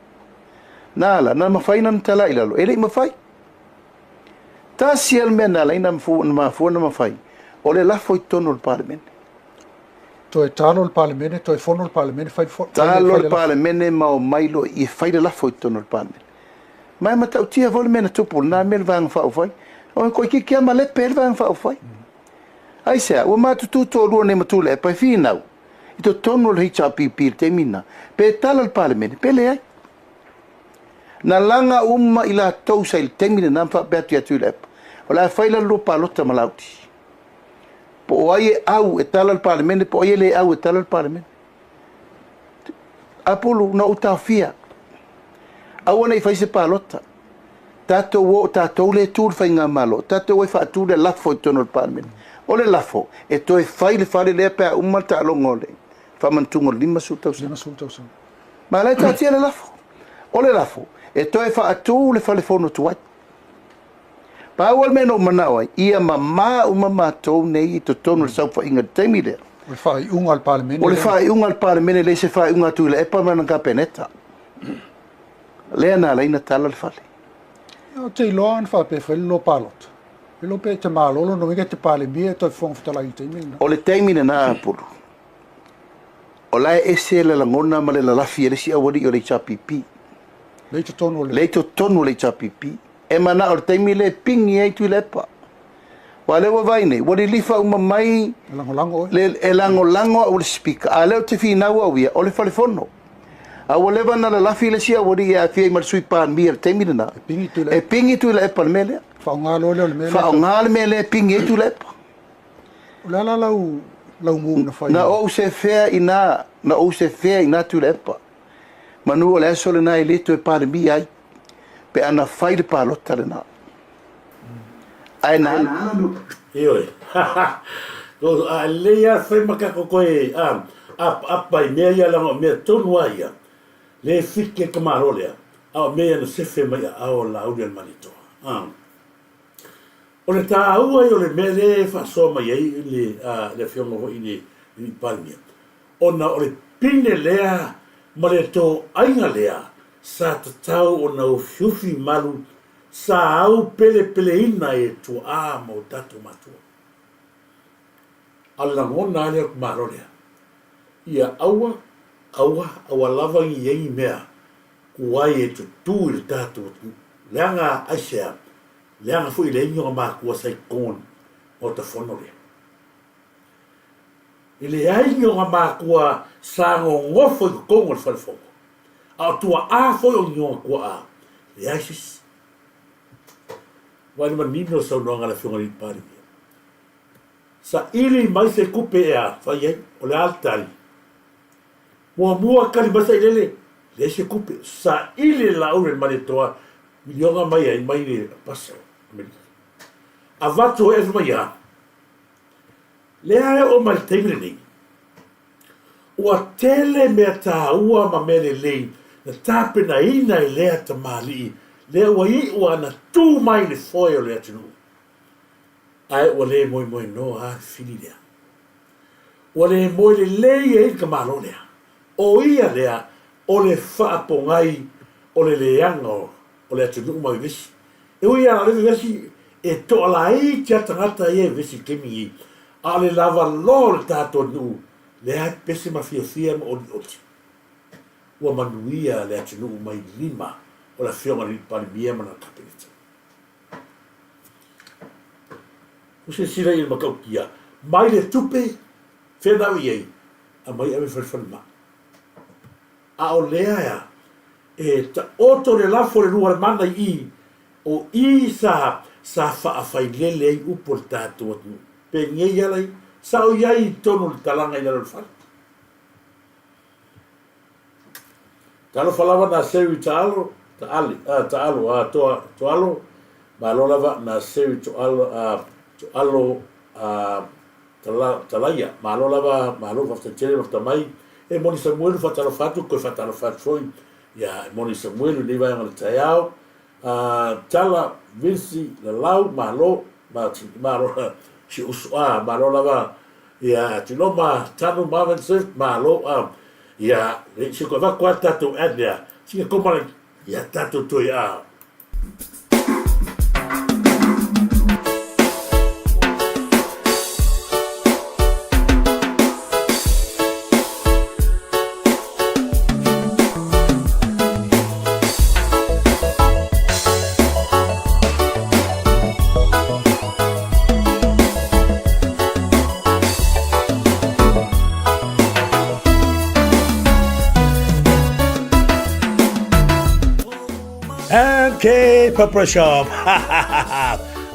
Na ala, na mafai ona tala i lalo, e le i mafai. Tasi lava le mea na ala ai na mafua ona mafai, o le lafo i totonu o le Palemene.
Toe talo le Palemene, toe fono le Palemene, fai le lafo.
Talo le Palemene ma omai loa i e fai le lafo i totonu o le Palemene. Ma e matautia foi le mea na tupu, lena mea le Vaega Faaupufai. O toeitiiti lava malepe ai le Vaega Faaupufai. Aisea? Ua matutu toalua nei ma Tuilaepa e finau i totonu o le HRPP i le taimi lena, pe tala le Palemene, pe leai. Na laga uma i latou sa i le taimi lena ma faapea atu ia Tuilaepa, o le a fai la le lua palota ma Laauli. Po o ai e au e tala le Palemene, po o ai e le au e tala le Palemene. Apulu, na ou taofia. Aua ne i fai se palota. Tatou o, o tatou lea e tu le faigamalo, tatou o e faatu le lafo i totonu o le Palemene. O le lafo, e toe fai le fale lea pe a uma le taaloga o le faamanatuga o le 50 tausaga.
50 tausaga.
Ma la e taatia le lafo. O le lafo, e toe faatu le fale fono tuai. Pau lava le mea na ou manao ai, ia mama uma matou nei i totonu o le saofaiga i le taimi lea.
O le faaiuga a le Palemene.
O le faaiuga a le Palemene, e le se faaiuga a Tuilaepa ma lana Kapeneta. Lea na ala ai ona tala le fale.
Ou te iloa ana faapea e fai le lua palota, e iloa pe e te malolo lona uiga e te Palemia e toe Fofoga Fetalai i le taimi lena.
O le taimi lena Apulu, o la e ese le lagona ma le lalafi e le isi aualii o le HRPP.
Lea i totonu o le.
Lea i totonu o le HRPP. E manao i le taimi lea e pingi ai Tuilaepa. Aua o lea ua vaai nei, ua lilifa uma mai.
E lagolago oe.
Le, e lagolago au i le Speaker, a o lea ou te finau au ia, o le fale fono. A ua leva ona lalafi le isi aualii e aafia ai ma le Sui Palemia i le taimi lena.
E pingi Tuilaepa.
E pingi Tuilaepa i le mea lea.
Faaaoga loa lea o le mea lea.
Faaaoga le mea lea e pingi ai Tuilaepa.
O le a la lau, lau move na fai?
Na ou sefea i ina, na ou sefea i ina Tuilaepa. Manu o le aso lena e le toe Palemia ai pe a na fai le palota lena. Ae na ala ona.
Ioe. A lelei lava fai ma tatou toe apaapa i mea ia leaga o mea tonu lava ia lea e fiki ai le tamaloa lea, a o mea ia na sefe mai aao o Laauli a le Malietoa. O le taua ia o le mea lea e faasoa mai ai le Afioga foi i le Palemia, ona o le pine lea ma le toaiga lea sa tatau ona ufiufi malu sa au pelepeleina e tuaa ma o tatou matua. A o le lagona lava lea o le Malo lea, ia aua, aua, aua lava ni i ai ni mea tuai e tutū i le tatou atunuu. Leaga aisea? Leaga foi e leai ni ona matua sa i totonu o le Maota Fono lea. E leai ni ona matua sa nonofo i totonu o le Fale Fono, a o tuaa foi o ni ona tuaa, leai se isi. Vaai le manino o le saunoaga a le Afioga i le Palemia. Saili mai se tupe e a fai ai, o le a le tali? Muamua tali mai sailele, leai se tupe. Saili le Laauli a le Malietoa miliona mai ai mai le pasa o Amerika. Avatu ai fai mai a? Lea e oo mai le taimi lenei, ua tele mea taua ma mea lelei na tapenaina e lea tamalii lea ua iu ana tu mai i le foe o le atunuu, ae ua le moemoenoa lava le fili lea. Ua le moe lelei ai le tamaloa lea. O ia lea o le faapogai o le leaga o le atunuu ma vevesi. E ui lava o le vevesi e toalaiti lava tagata ia e vevesi i le taimi lenei, a o le lava loa o le tatou nuu lea e pese ma fiafia ma olioli. Ua manuia le atunuu mai lima o le Afioga i le Palemia ma lana Kapeneta. Ua silasila i le matautia mai le tupe, fea na ave i ai? Aumai ave i le fale falemai. A o lea e taoto le lafo i le lua o le mana i i, o i sa sa faafailele ai upu a le tatou atunuu. Penei ala ia, sa o i ai i totonu o le talaga i lalo o le fale. Talofa lava na seu i taalo, taale, a, taalo, a, toa, toalo, malo lava na seu i toalo, a, toalo, a, tala, talaia, malo lava, malo, faafetai tele, mafuta mai, e moni Samuelu, faatalofa atu, toe faatalofa atu foi ia e moni Samuelu i lenei vaega o le taeao, a, Tala, Vinci, Lalau, malo, malo, si uso, a, malo lava, ia, Tiloma, Tanu, Marvin, Swift, malo, a, ia, se koe avatu lava le tatou ad lea, sina koma ia tatou toe, a, MK Pepper Shop.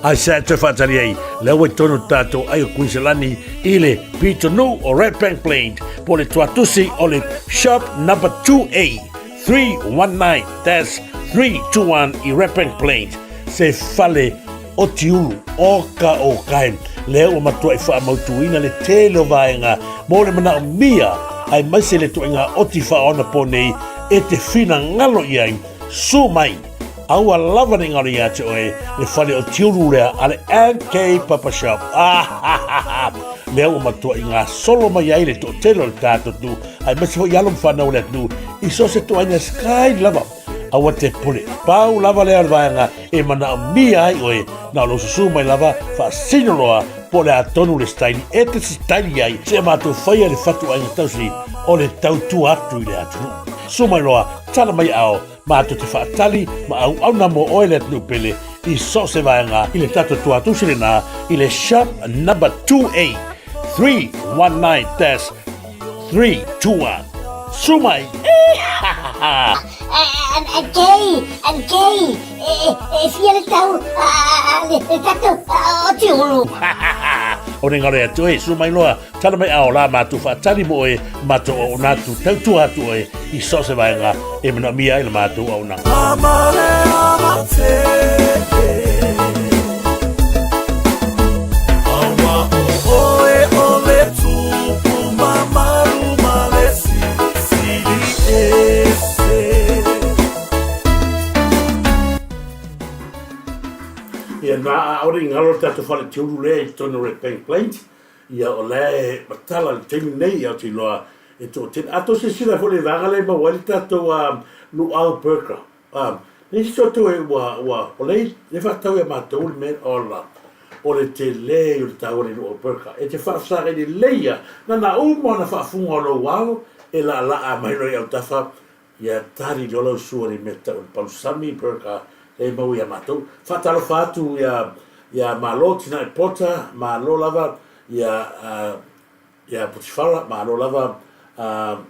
Ai sa te whaatari ai, lea ua i tonu tātou ai o Kuiselani i le pitonuu o Red Bank Plains, po le tuatusi o le shop number 2A 319-321 i Red Bank Plains, se fale o Tiulu, o ka o kae, lea ua matuai faamautuina le tele o vaega mo le manaomia aemaise le ituaiga oti faaonaponei e te finagalo i ai. Sue mai, aua lava ne i galo ia te oe le fale o Tiulu lea a le MK Papa Shop. Ah, lea ua matuai gasolo mai ai le toatele o le tatou atunuu, aemaise foi alo ma fanau o le atunuu i so o se ituaiga sky lava. Aua te pule. Pau lava lea o le vaega e manaomia ai oe, na o lou susu mai lava, faasino loa po o le a tonu le staili e te staili ai, seia matou faia le fatuaiga tausi o le tautua atu i le atunuu. Susu mai loa, tala mai ao, matou te faatali ma auauna mo oe le atunuu pele i so o se vaega i le tatou tuatusi lena i le shop number 2A 319-321. Susu mai!
MK, MK, e fia le tau a le tatou o Tiulu.
O ne galo ia te oe, susu mai loa, tala mai ao la matou faatali mo oe, matou auauna atu, tautua atu oe i so o se vaega e manaomia ai la matou auaunaga. Ia, na, ʻaʻole i galo le tatou fale tiulu lea i totonu o Redbank Plains. Ia, o la e matala i le taimi lenei, ia, ou te iloa e toatele. A tou silasila foi i le vaega lea e maua ai le tatou luau burger, le isi outou e ua, ua, o lea e faatau ia matou le mea, ola, o le tele ia o le taua o le luau burger. E te faafesagai lelei lava, na ona uma ona faafuga o lou ao e laalaa mai loa i autafa Ia tali loa lau sua i le mea tau o le palusami burger lea e maua ia matou. Faatalofa atu ia ia Malo Tinai Porter, malo lava ia ia Potifara, malo lava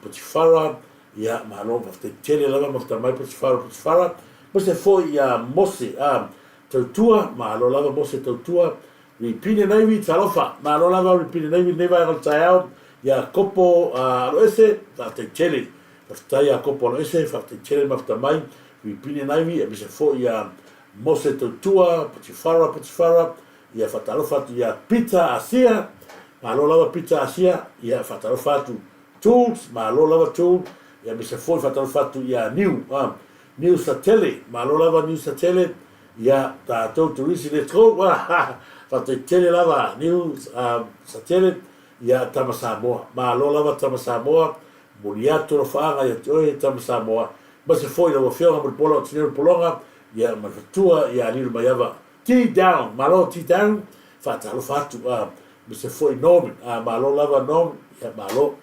Potifara, ia malo faafetai tele lava mafuta mai Potifara Potifara, aemaise foi ia Mose Tautua, malo lava Mose Tautua, Ripine Navy, talofa, malo lava Ripine Navy lenei vaega o le taeao, ia Kopo Aloese, faafetai tele. Faafetai ia Kopo Aloese, faafetai tele le mafuta mai, Ripine Navy, aemaise foi ia Mose Tautua, Potifara Potifara, ia faatalofa atu ia Peter Asia, malo lava Peter Asia, ia faatalofa atu Tools, malo lava Tools, ia aemaise foi faatalofa atu ia Niu, Niu Satele, malo lava Niu Satele, ia tatou turisi let's go, faafetai tele lava Niu Satele, ia Tama Samoa, malo lava Tama Samoa, Momoli atu alofaaga ia te oe Tama Samoa, aemaise foi lau Afioga Mulipola o Tinei o le Pologa, ia ma le faletua ia Lilo Maiava. T down, malo T down, faatalofa atu, aemaise foi Norman, malo lava Norman, ia malo.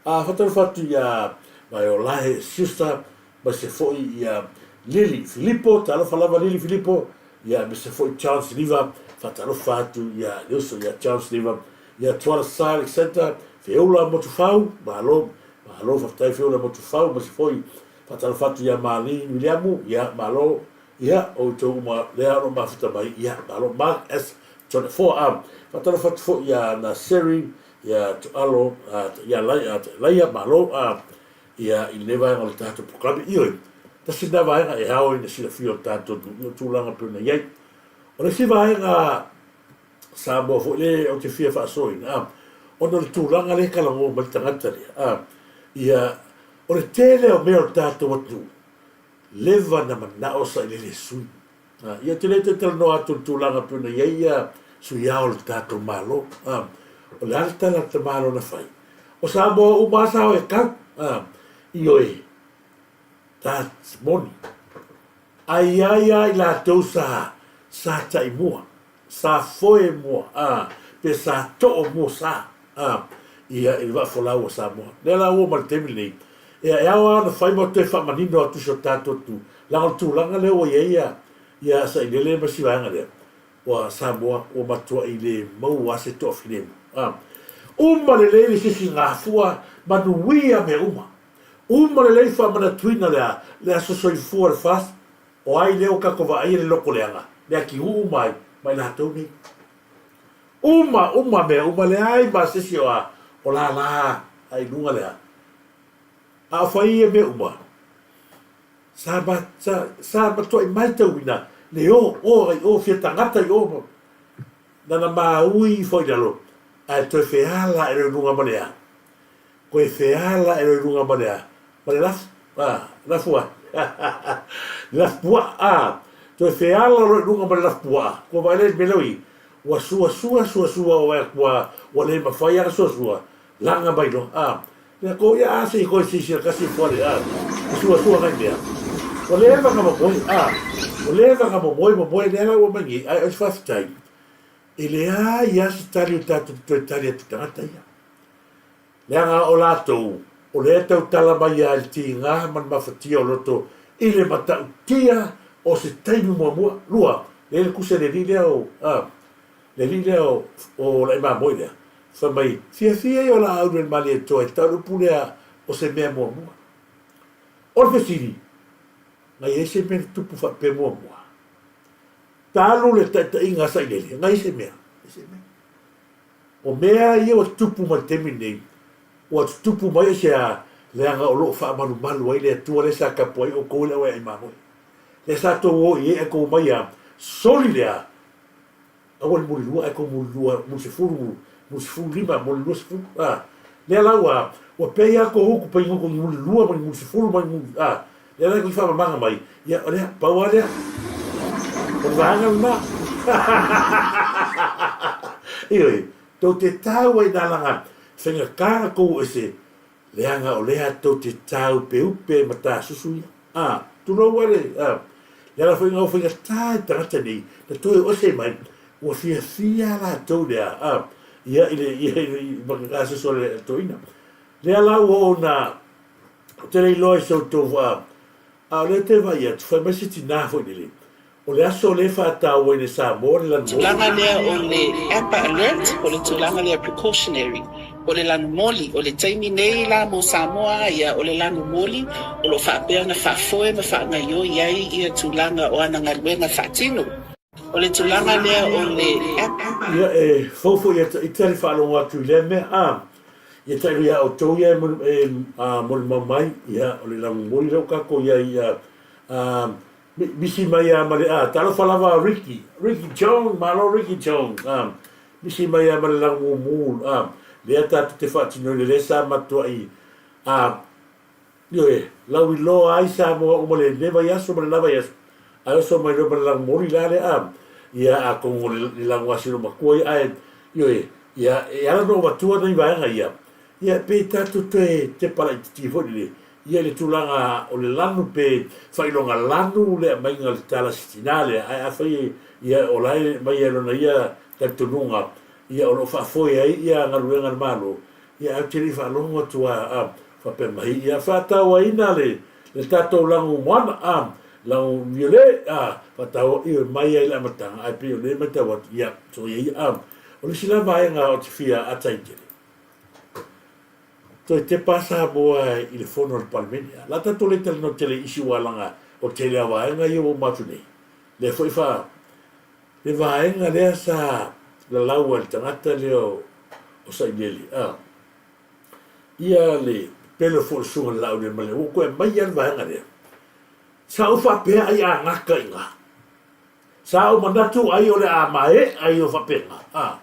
Faatalofa atu ia Vaiolae Schuster, aemaise foi ia Lily Filipo, talofa lava Lily Filipo, ia aemaise foi Charles Siliva, faatalofa atu ia le uso ia Charles Siliva, ia Tuala Sa Alexander, Feula Motufau, malo, malo faafetai Feula Motufau, aemaise foi faatalofa atu ia Marlene Wiliamu, ia malo, ia outou uma lea o lo o mafuta mai, ia malo Mark S. Tolefoa, a faatalofa atu foi ia Naseri, ia Toalo, ia Laia, malo, a Ia, i lenei vaega o le tatou polokalame. Ioe, tasi lena vaega e ao ai ona silafia o le tatou atunuu i tulaga e pei ona i ai. O le isi vaega Samoa foi lea ou te fia faasoaina, a, ona o le tulaga lea e talanoa mai le tagata lea, a, ia, o le tele o mea o le tatou atunuu, leva na manao sailele sui. A, ia ou te le toe talanoa atu i le tulaga e pei ona i ai ia sui ao o le tatou Malo. A, o le a le tala a le tamaloa na fai? O Samoa uma lava sa o e kau. A, ioe, that's moni. Ae i ai lava i latou sa, sa tai mua. Sa foe mua, a, pe sa too mua sa, a, ia i le vaa folau a Samoa. Lea la ua oo mai le taimi lenei, ia e ao lava ona fai ma toe faamanino atu si o tatou atunuu, leaga o le tulaga lea ua i ai ia, ia Sailele ma si vaega lea, ua Samoa ua matuai le maua lava se toafilemu, a. Uma lelei le sisigafua, manuia mea uma. Uma lelei faamanatuina le a, le aso soifua o le FAST, O ai lea ua tatou vaaia le loto leaga, le atiuu uma ai ma i latou nei. Uma, uma mea uma, leai ma se isi o a, o lala a i luga le a. A o fai ia mea uma, sa ma, sa, sa matuai matauina le o, o ai o, fia tagata i o, ma, nana maui ifo i lalo, ae toe feala ae loa i luga ma le a. Koe feala e loi luga ma le a? Ma le lafu, a, lafu ai. Le lafu puaa, a. Toe feala loi luga ma le lafu puaa. Kua vaai lea i le mea lea ua i ai? Ua suasua, suasua ua vaai atu ua, ua le mafai lava ona suasua, laga mai loa, a. Lea ko ia a se i koe silasila tasi i fale, a. E suasua nai mea. Ua leva ona momoe, a. Ua leva ona momoe, momoe, lea la ua mai nei, ae o se faafetai, e leai lava se tali o tatou toe tali atu i tagata ia. Leaga o latou, o lea e tautala mai lava i le tiga ma le mafatia o loto i le matautia o se taimi muamua. Lua, lea le tusa i le alii lea o, a, le alii lea o, o Laimāmoe lea, fai mai, Fiafia ia o laau i le Malietoa e tau le upu lea o se mea muamua. O le fesili, na i ai se mea na tupu faapea muamua? Talu le taitaiga a Sailele, na i ai se mea? Leai se mea. O mea ia ua tutupu mai le taimi lenei, ua tutupu mai aisea leaga o lo o faamalumalu ai le Atua lea sa tapuai outou i le aueae mamoe. Lea sa tou o i ai ae tou omai a soli lea aua le mulilua ae tou mulilua mulisefulu mulisefululima muliluasefulu a lea la ua ua pei a tou utu pei tou mulilua ma ni mulisefulu ma ni muli a lea la tou faamamaga mai ia o lea pau a lea o le vaega lena ioe tou te tau ai na laga faigata na tou ese Leaga o lea tou te tāupeupe ma tāsusu ia. Ā, tulou a le, ā, le ala foi na faigata i tagata nei, na toe ose mai, ua fiafia latou lea, ā, ia i le, ia i le, ma ke tāsusu a le toeaina. Lea la ua oo na, ou te le iloa i se outou, ā, a o lea ou te vaai atu, fai mai se tinā foi lele, O le aso lea e faatauaina e Samoa le lanu moli.
Tulaga lea o le Amber Alert, o le tulaga lea precautionary, o le lanu moli. O le taimi nei la mo Samoa ia, o le lanu moli o lo o faapea ona faafoe ma faagaioi ai ia tulaga o ana galuega faatino. O le tulaga lea o le Amber.
Ia, e fou foi ia ita le faalogo atu i lea mea, a, ia tailo ia outou ia e molimau mai, ia, o le lanu moli lea ua tatou i ai, ia, a, Misi mai a ma le a talofa lava Ricky Ricky Jones malo Ricky Jones a misi mai a ma le lagumu a lea tatou te faatinoina lea sa matuai a ioe lauiloa ai Samoa uma le le vaiaso ma le la vaiaso ae oso mai loa ma le lagumoli la lea a ia atonu o le laguasi o matua ia ae ioe ia e ala ona ou avatua nai vaega ia ia pe tatou toe tepa laitiiti foi lele Ia i le tulaga o le lanu pe faailoga lanu le aumaiga o le tala si tina lea, ae afai ia o la e aumai e lona ia talitonuga ia o lo o faafoe ai ia galuega a le Malo, ia ae ou te le i faalogo atu a a faapea mai ia faatauaina le le tatou lanu moana a lanu violet a faataua ioe mai ai le amataga ae pei o lea e matau atu ia soia ia a o le isi la vaega ou te fia ata ai tele Toe tepa a Samoa i le fono a le Palemene. O le a tatou le talanoa tele i isi ua laga o le tele a vaega ia ua uma atu nei. Lea foi fa le vaega lea sa lalau ai le tagata lea o Sailele a ia le pepelo foi o le susuga i le Laaulialemalietoa ua toe aumai lava le vaega lea. Sa ou faapea ai a gata i ina. Sa ou manatu ai o le a mae'a ia faapena, a,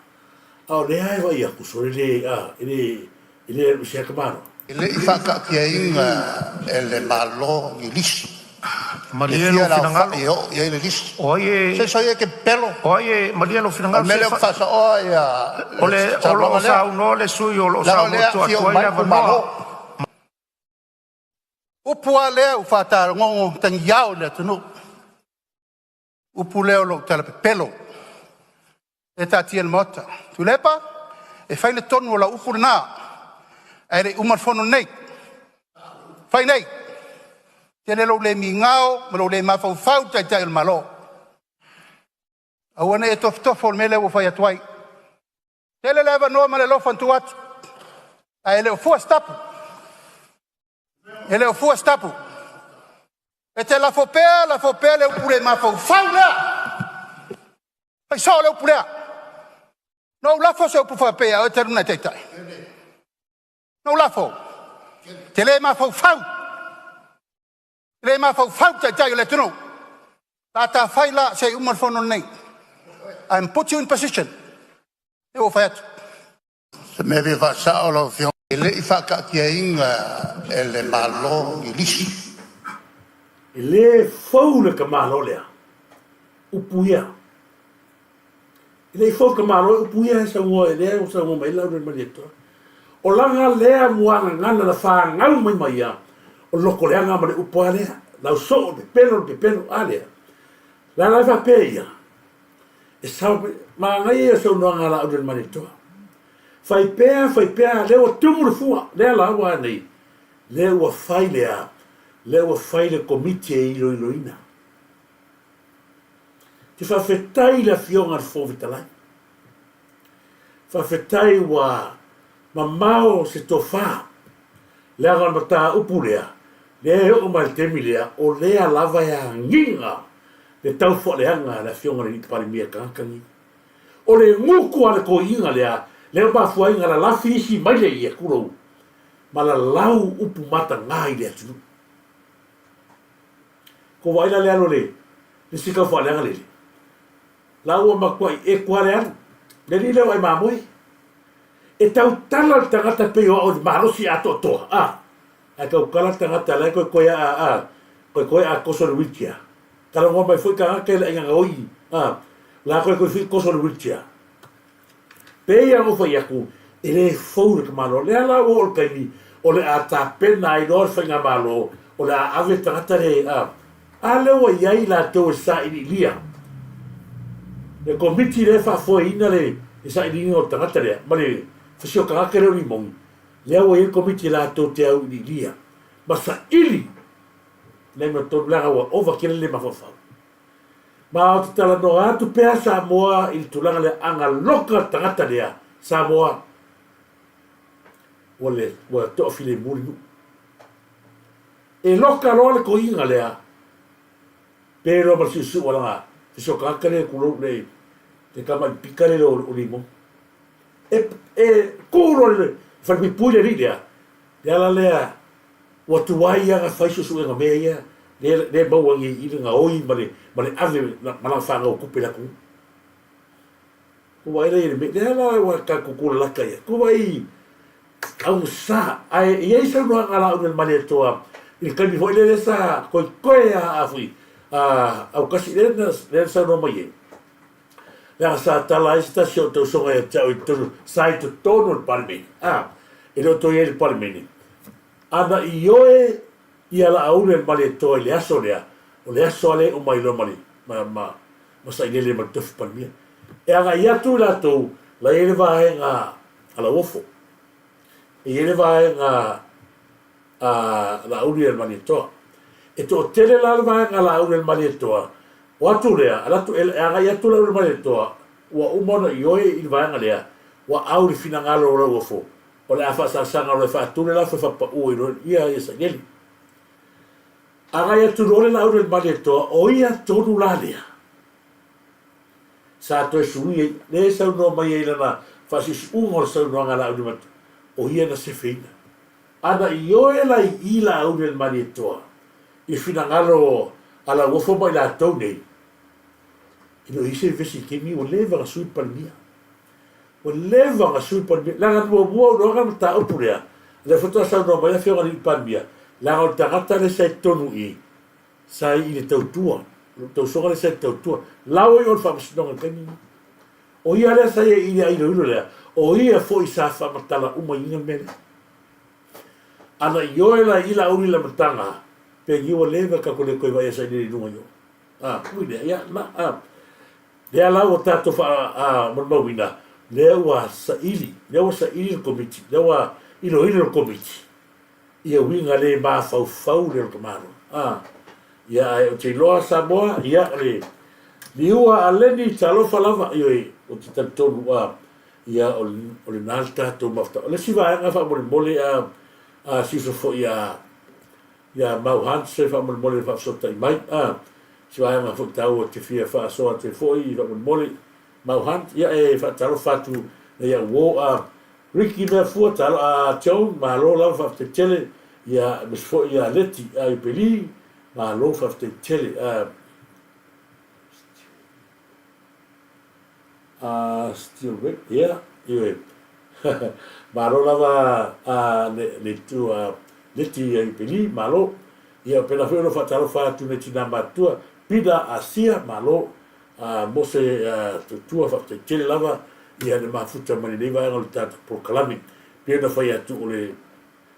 a o lea e vaai atu, sole le, a, e le, e le alu ese a tamaloa.
E le i faataatiaina e le Malo ni lisi. E
Malie lou
fia
finagalo.
laofai e oo i ai le lisi.
O ai e.
Se soia e te pepelo.
O ai e. Malie lou
O le
finagalo
mea
se
lea ou
fa.
te faasaoa ia
O
le
le, o lo
saunoaga
o
lea.
saunoa le sui usufono o lo o
Leaga o
saunoa
lea e
tuu
aafia
atu ai
uma
le
ai itumalo.
avanoa.
Upu lava lea ua faatalogogo tagiao i le atunuu. Upu lea o lou tala pepelo e taatia i le Maota. Tuilaepa, e fai le tonu o lau upu lena, ae le i uma le fono lenei. Fai nei. Tele lou le migao ma lou le mafaufau i le Taitai o le Malo. Aua ne i e tofotofo le mea lea ua fai atu ai. Tele le avanoa ma le alofa na tuu atu, ae le o fua se tapu. E le o fua se tapu. E te lafo pea, lafo pea le upu le mafaufau lea. Fai sao le upu lea. Na ou lafo se upu faapea o e talu na taitai. Na ou lafo. Te le mafaufau. Te le mafaufau taitai o le atunuu. La ta fai la se i uma le fono lenei. I'm put you in position. E ua fai atu.
Se mea e fia faasao lau Afioga, e le i faataatiaina e le Malo ni lisi.
E le fou le tamalo lea, upu ia. E le i fou le tamalo, upu ia e saunoa, lea ua saunoa mai ai Laaulialemalietoa. O lana lea muagagana na fanau mai ma ia, o le lotoleaga ma le upu a lea, lausoo, le pepelo, le pepelo, a lea. La la e faapea ia, E sao mai, manaia ia saunoaga a Laaulialemalietoa. Fai pea, fai pea, lea ua tumu le fua, lea la ua a nei, lea ua fai le a, lea ua fai le komiti e iloiloina. Te faafetai i le Afioga i le Fofoga Fetalai. Faafetai ua mamao se tofa, leaga o le mataupu lea, lea e oo mai i le taimi lea, o lea lava e agiga le taufualeaga a le Afioga i le Palemia tagata nei. O le gutu a le toeaina lea, Lea ua mafua ai ona lalafi isi maile ia, tulou, ma lalau upu matagā i le atunuu. Ko vaai la le alu a le isi tau faaleaga lele. La ua matuai eku lava le alu. Le alii lea o ai mamoe. E tautala le tagata pei o au i le malosi atoatoa, a, ae tautala le tagata la e koekoe a, a, koekoe a toso i le wheelchair. Talanoa mai foi tagata i le aiga gaoi, a, la koekoe foi toso i le wheelchair. Pei lava ona ou fai atu, e le fou le tamaloa. Lea la ua oo le taimi o le a tapena ai loa le faigamalo o le a ave tagata le a. A lea ua i ai latou e sailiilia le komiti lea e faafoeina le sailiiliga o le tagata lea ma le fasiotagata lea o Limoni, lea ua i ai le komiti latou te auiliilia ma saili le amiotonu leaga ua ova tele le mafaufau. Ma ou te talanoa atu pea Samoa i le tulaga lea, ana loka le tagata lea, Samoa, ua le, ua toafilemu le nuu. E loka loa le toeaina lea, pe loa ma le siusiu a lana fisiokalaka lea tulou le, le tama i le pika lea o Limoni. E, e tu loa le falepuipui le alii lea, le ala lea Ua tuai lava ona fai suesuega mea ia lea e maua nei i le gaoi ma le ma le ave ma lana fanau tupe i le atunuu. Ua vaai la i le mea lea la ua tatou tulalata i ai. Ua vaai augasa ae e i ai saunoaga a Laaulialemalietoa i le taimi foi lea sa toetoe a foi a autasi lea na lea na saunoa mai ai. Leaga sa tala ai se tasi o tausoga ia te au i totonu sa i totonu o le Palemene. A, e le o toe i ai le Palemene. Ana ioe ia Laauli-a-le-Malietoa i le aso lea, o le aso lava lea e uma ai loa ma le, ma, ma, ma sailele ma le tofi Palemia. E agai atu i latou, la i ai le vaega a Lauofo, e i ai le vaega a Laauli-a-le-Malietoa. E toatele la le vaega a Laauli-a-le-Malietoa, o atu lea, alu atu, e agai atu Laauli-a-le-Malietoa, ua uma ona ioe i le vaega lea, ua au i le finagalo o Lauofo, O le a faasasaga loa e faatu le lafo e faapau ai loa ia ia Sailele. Agai atu loa le Laauli o le Malietoa, o ia tonu la lea sa toe sui ai, lea e saunoa mai ai lana faasiusiuga o le saunoaga a Laauli Malietoa, o ia na sefeina. Ana ioe la i i Laauli o le Malietoa i finagalo a Lauofo ma i latou nei, e le o i ai se vevesi i le taimi ua leva ona sui le Palemia. Ua leva ona sui Palemia, leaga muamua ou iloa le mataupu lea, lea faatoa saunoa mai le Afioga i le Palemia, leaga o le tagata lea sa i totonu i i, sa i le tautua, o le tausoga lea sa i le tautua, la ua i o i le Faamasinoga i le taimi lenei. O ia lea sa i i le iloilo lea, o ia foi sa faamatala uma i le mea lea. Ana ioe la i Laauli i le amataga, pei ua leva tatou le toe vaai a sailiili i luga i o. A, ui lea, ia, na, a. Lea la ua tatou faamauina, lea ua saili, lea ua saili le Komiti, lea ua iloilo le Komiti ia uiga le mafaufau lea o le tamaloa. A, ia ae ou te iloa Samoa, ia o le liua a Lenny, talofa lava, ioe, ou te talitonu, a, ia o lena le tatou mafutaga. O le isi vaega faamolemole, a, a si uso foi a, Ia Mau Hanse faamolemole le faafesootai mai. A, si vaega foi taua te fia faasoa atu ai foi faamolemole. Mau Hunt, ia e faatalofa atu nei au uo. A, Ricky Meafua, talo, a, Joan, malo lava faafetai tele. Ia, aemaise foi ia Leti, a, Iupeli, malo faafetai tele. A, A still red ia ioe malo lava a le le itu a Leti ia i Peli malo ia pena foi o lo faatalofa atu nei tina matutua Pida Asia malo a mo se tautua faafetai tele lava ia le mafuta mai lenei vaega o le tatou polokalame pei ona fai atu o le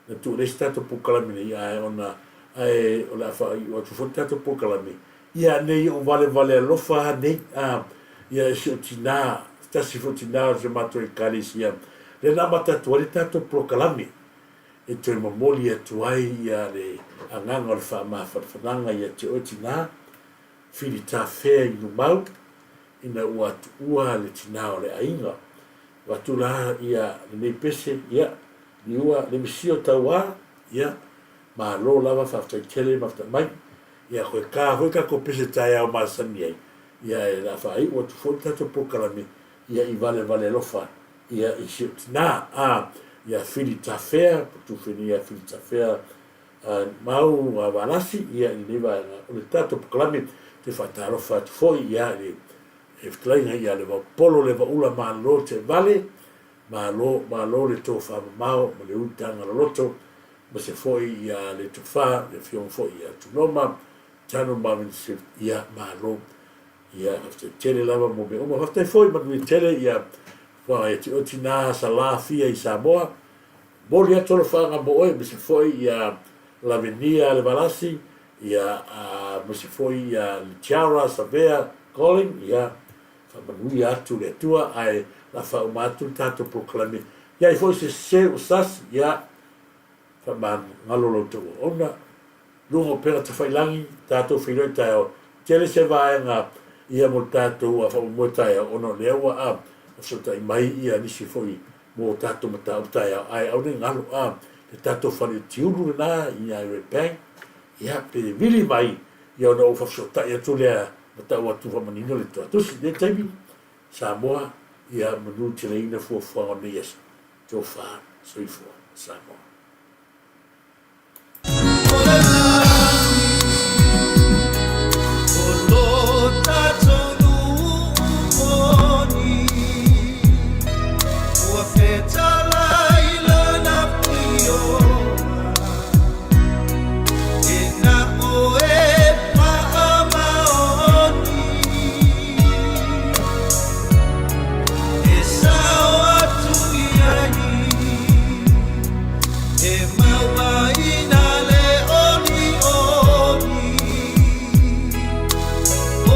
na tuu le isi tatou polokalame nei ae ona ae o le a faaiu atu foi le tatou polokalame ia nei ou valevale alofa lava nei a ia e si ou tinā se tasi foi tinā o si o matou ekalesia lea na amata atu ai le tatou polokalame e toe momoli atu ai ia le agaga o le faamafanafanaga ia te oe tinā filitafea i Numau ina ua tuua le tinā o le aiga. Avatu la ia lenei pese, ia, liua le misio tauā, ia, malo lava, faafetai tele mafuta mai. Ia, koe kā foi tatou pese taeao masani ai, ia, e la faaiu atu foi le tatou polokalame, ia, i valevale alofa. ia i si ou tina a ia Fili Tafea, po Tufeni ia Fili Tafea Mau Valasi ia i lenei vaega o le tatou polokalame. Te faatalofa atu foi ia i le fetalaiga ia Levaopolo Levaula Malo Tevale, malo, malo le tofamamao ma le utaga loloto, ma se foi ia le tofa le afioga foi ia Tunoma Tano Marvin Swift, ia malo. Ia, faafetai tele lava mo mea uma. Faafetai foi manuia tele ia fuaga ia te oe tina Salā Fia i Samoa. Momoli atu alofaaga mo oe aemaise foi ia Lavenia Levalasi, ia aemaise foi ia Litiara Savea Colling, ia faamanuia atu le Atua ae la faauma atu le tatou polokalame. I ai foi se sese ua sasi, ia faamagalo la outou auauna. Luga o upega tafailagi, tatou feiloai taeao, tele se vaega ia mo le tatou faamoemoe taeao ona o lea ua a fesootai mai ia nisi foi mo tatou mataupu taeao ae aua ne i galo a le tatou fale tiulu lena i Highway Bank ia pe vili mai ia ona ou faafesootai atu lea ma tau atu faamanino le tuatusi i lea taimi Samoa ia manuteleina fuafuaga o lenei aso. Tofa soifua Samoa.
E mau ai nā le olioli O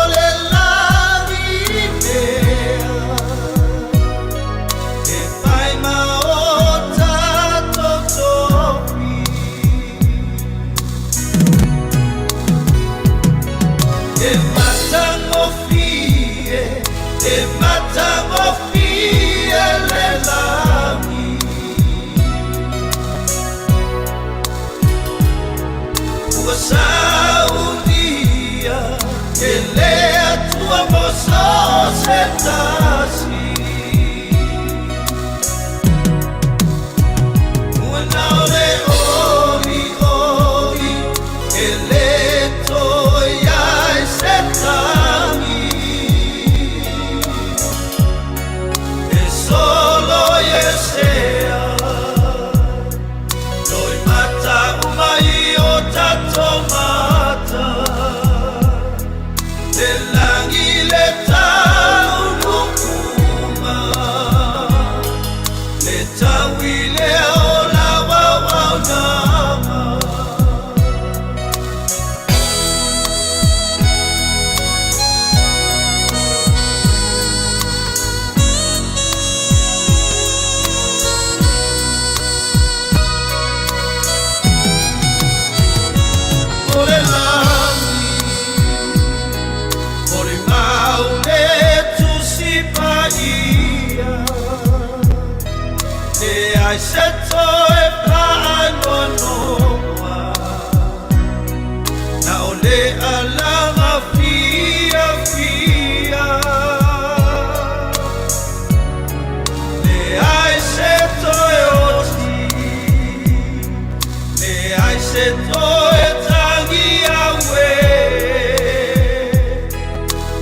le lagi mea E whai ma o tātou topi E matangofie, e matangofie le lagi Ua saunia e le Atua mo so se tasi Ua nao le olioli e le toe ai se tagi E solo iesea Noi mata uma i o tatou mata Le langi le taunukuma Le taui le ola wauaunaga. O le lagi, o le mau le Tusi Paia, Leai se toe faanoanoa, Na o le alaga fiafia. Leai se toe oti, leai se toe tangi auē,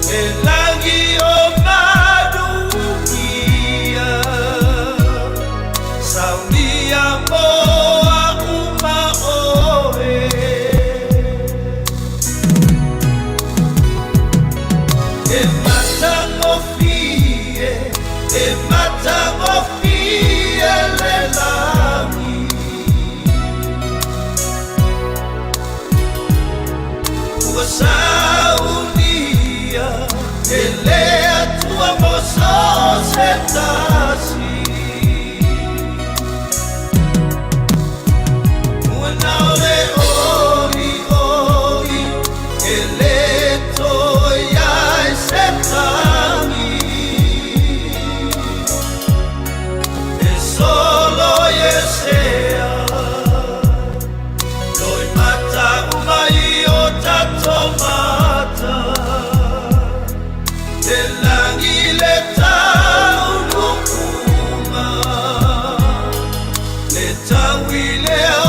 Le lagi o manuia, Saunia mo a'u ma ʻoe. E matagofie, e matagofie le lagi. Ua saunia e le Atua mo so se tasi. Tau i le.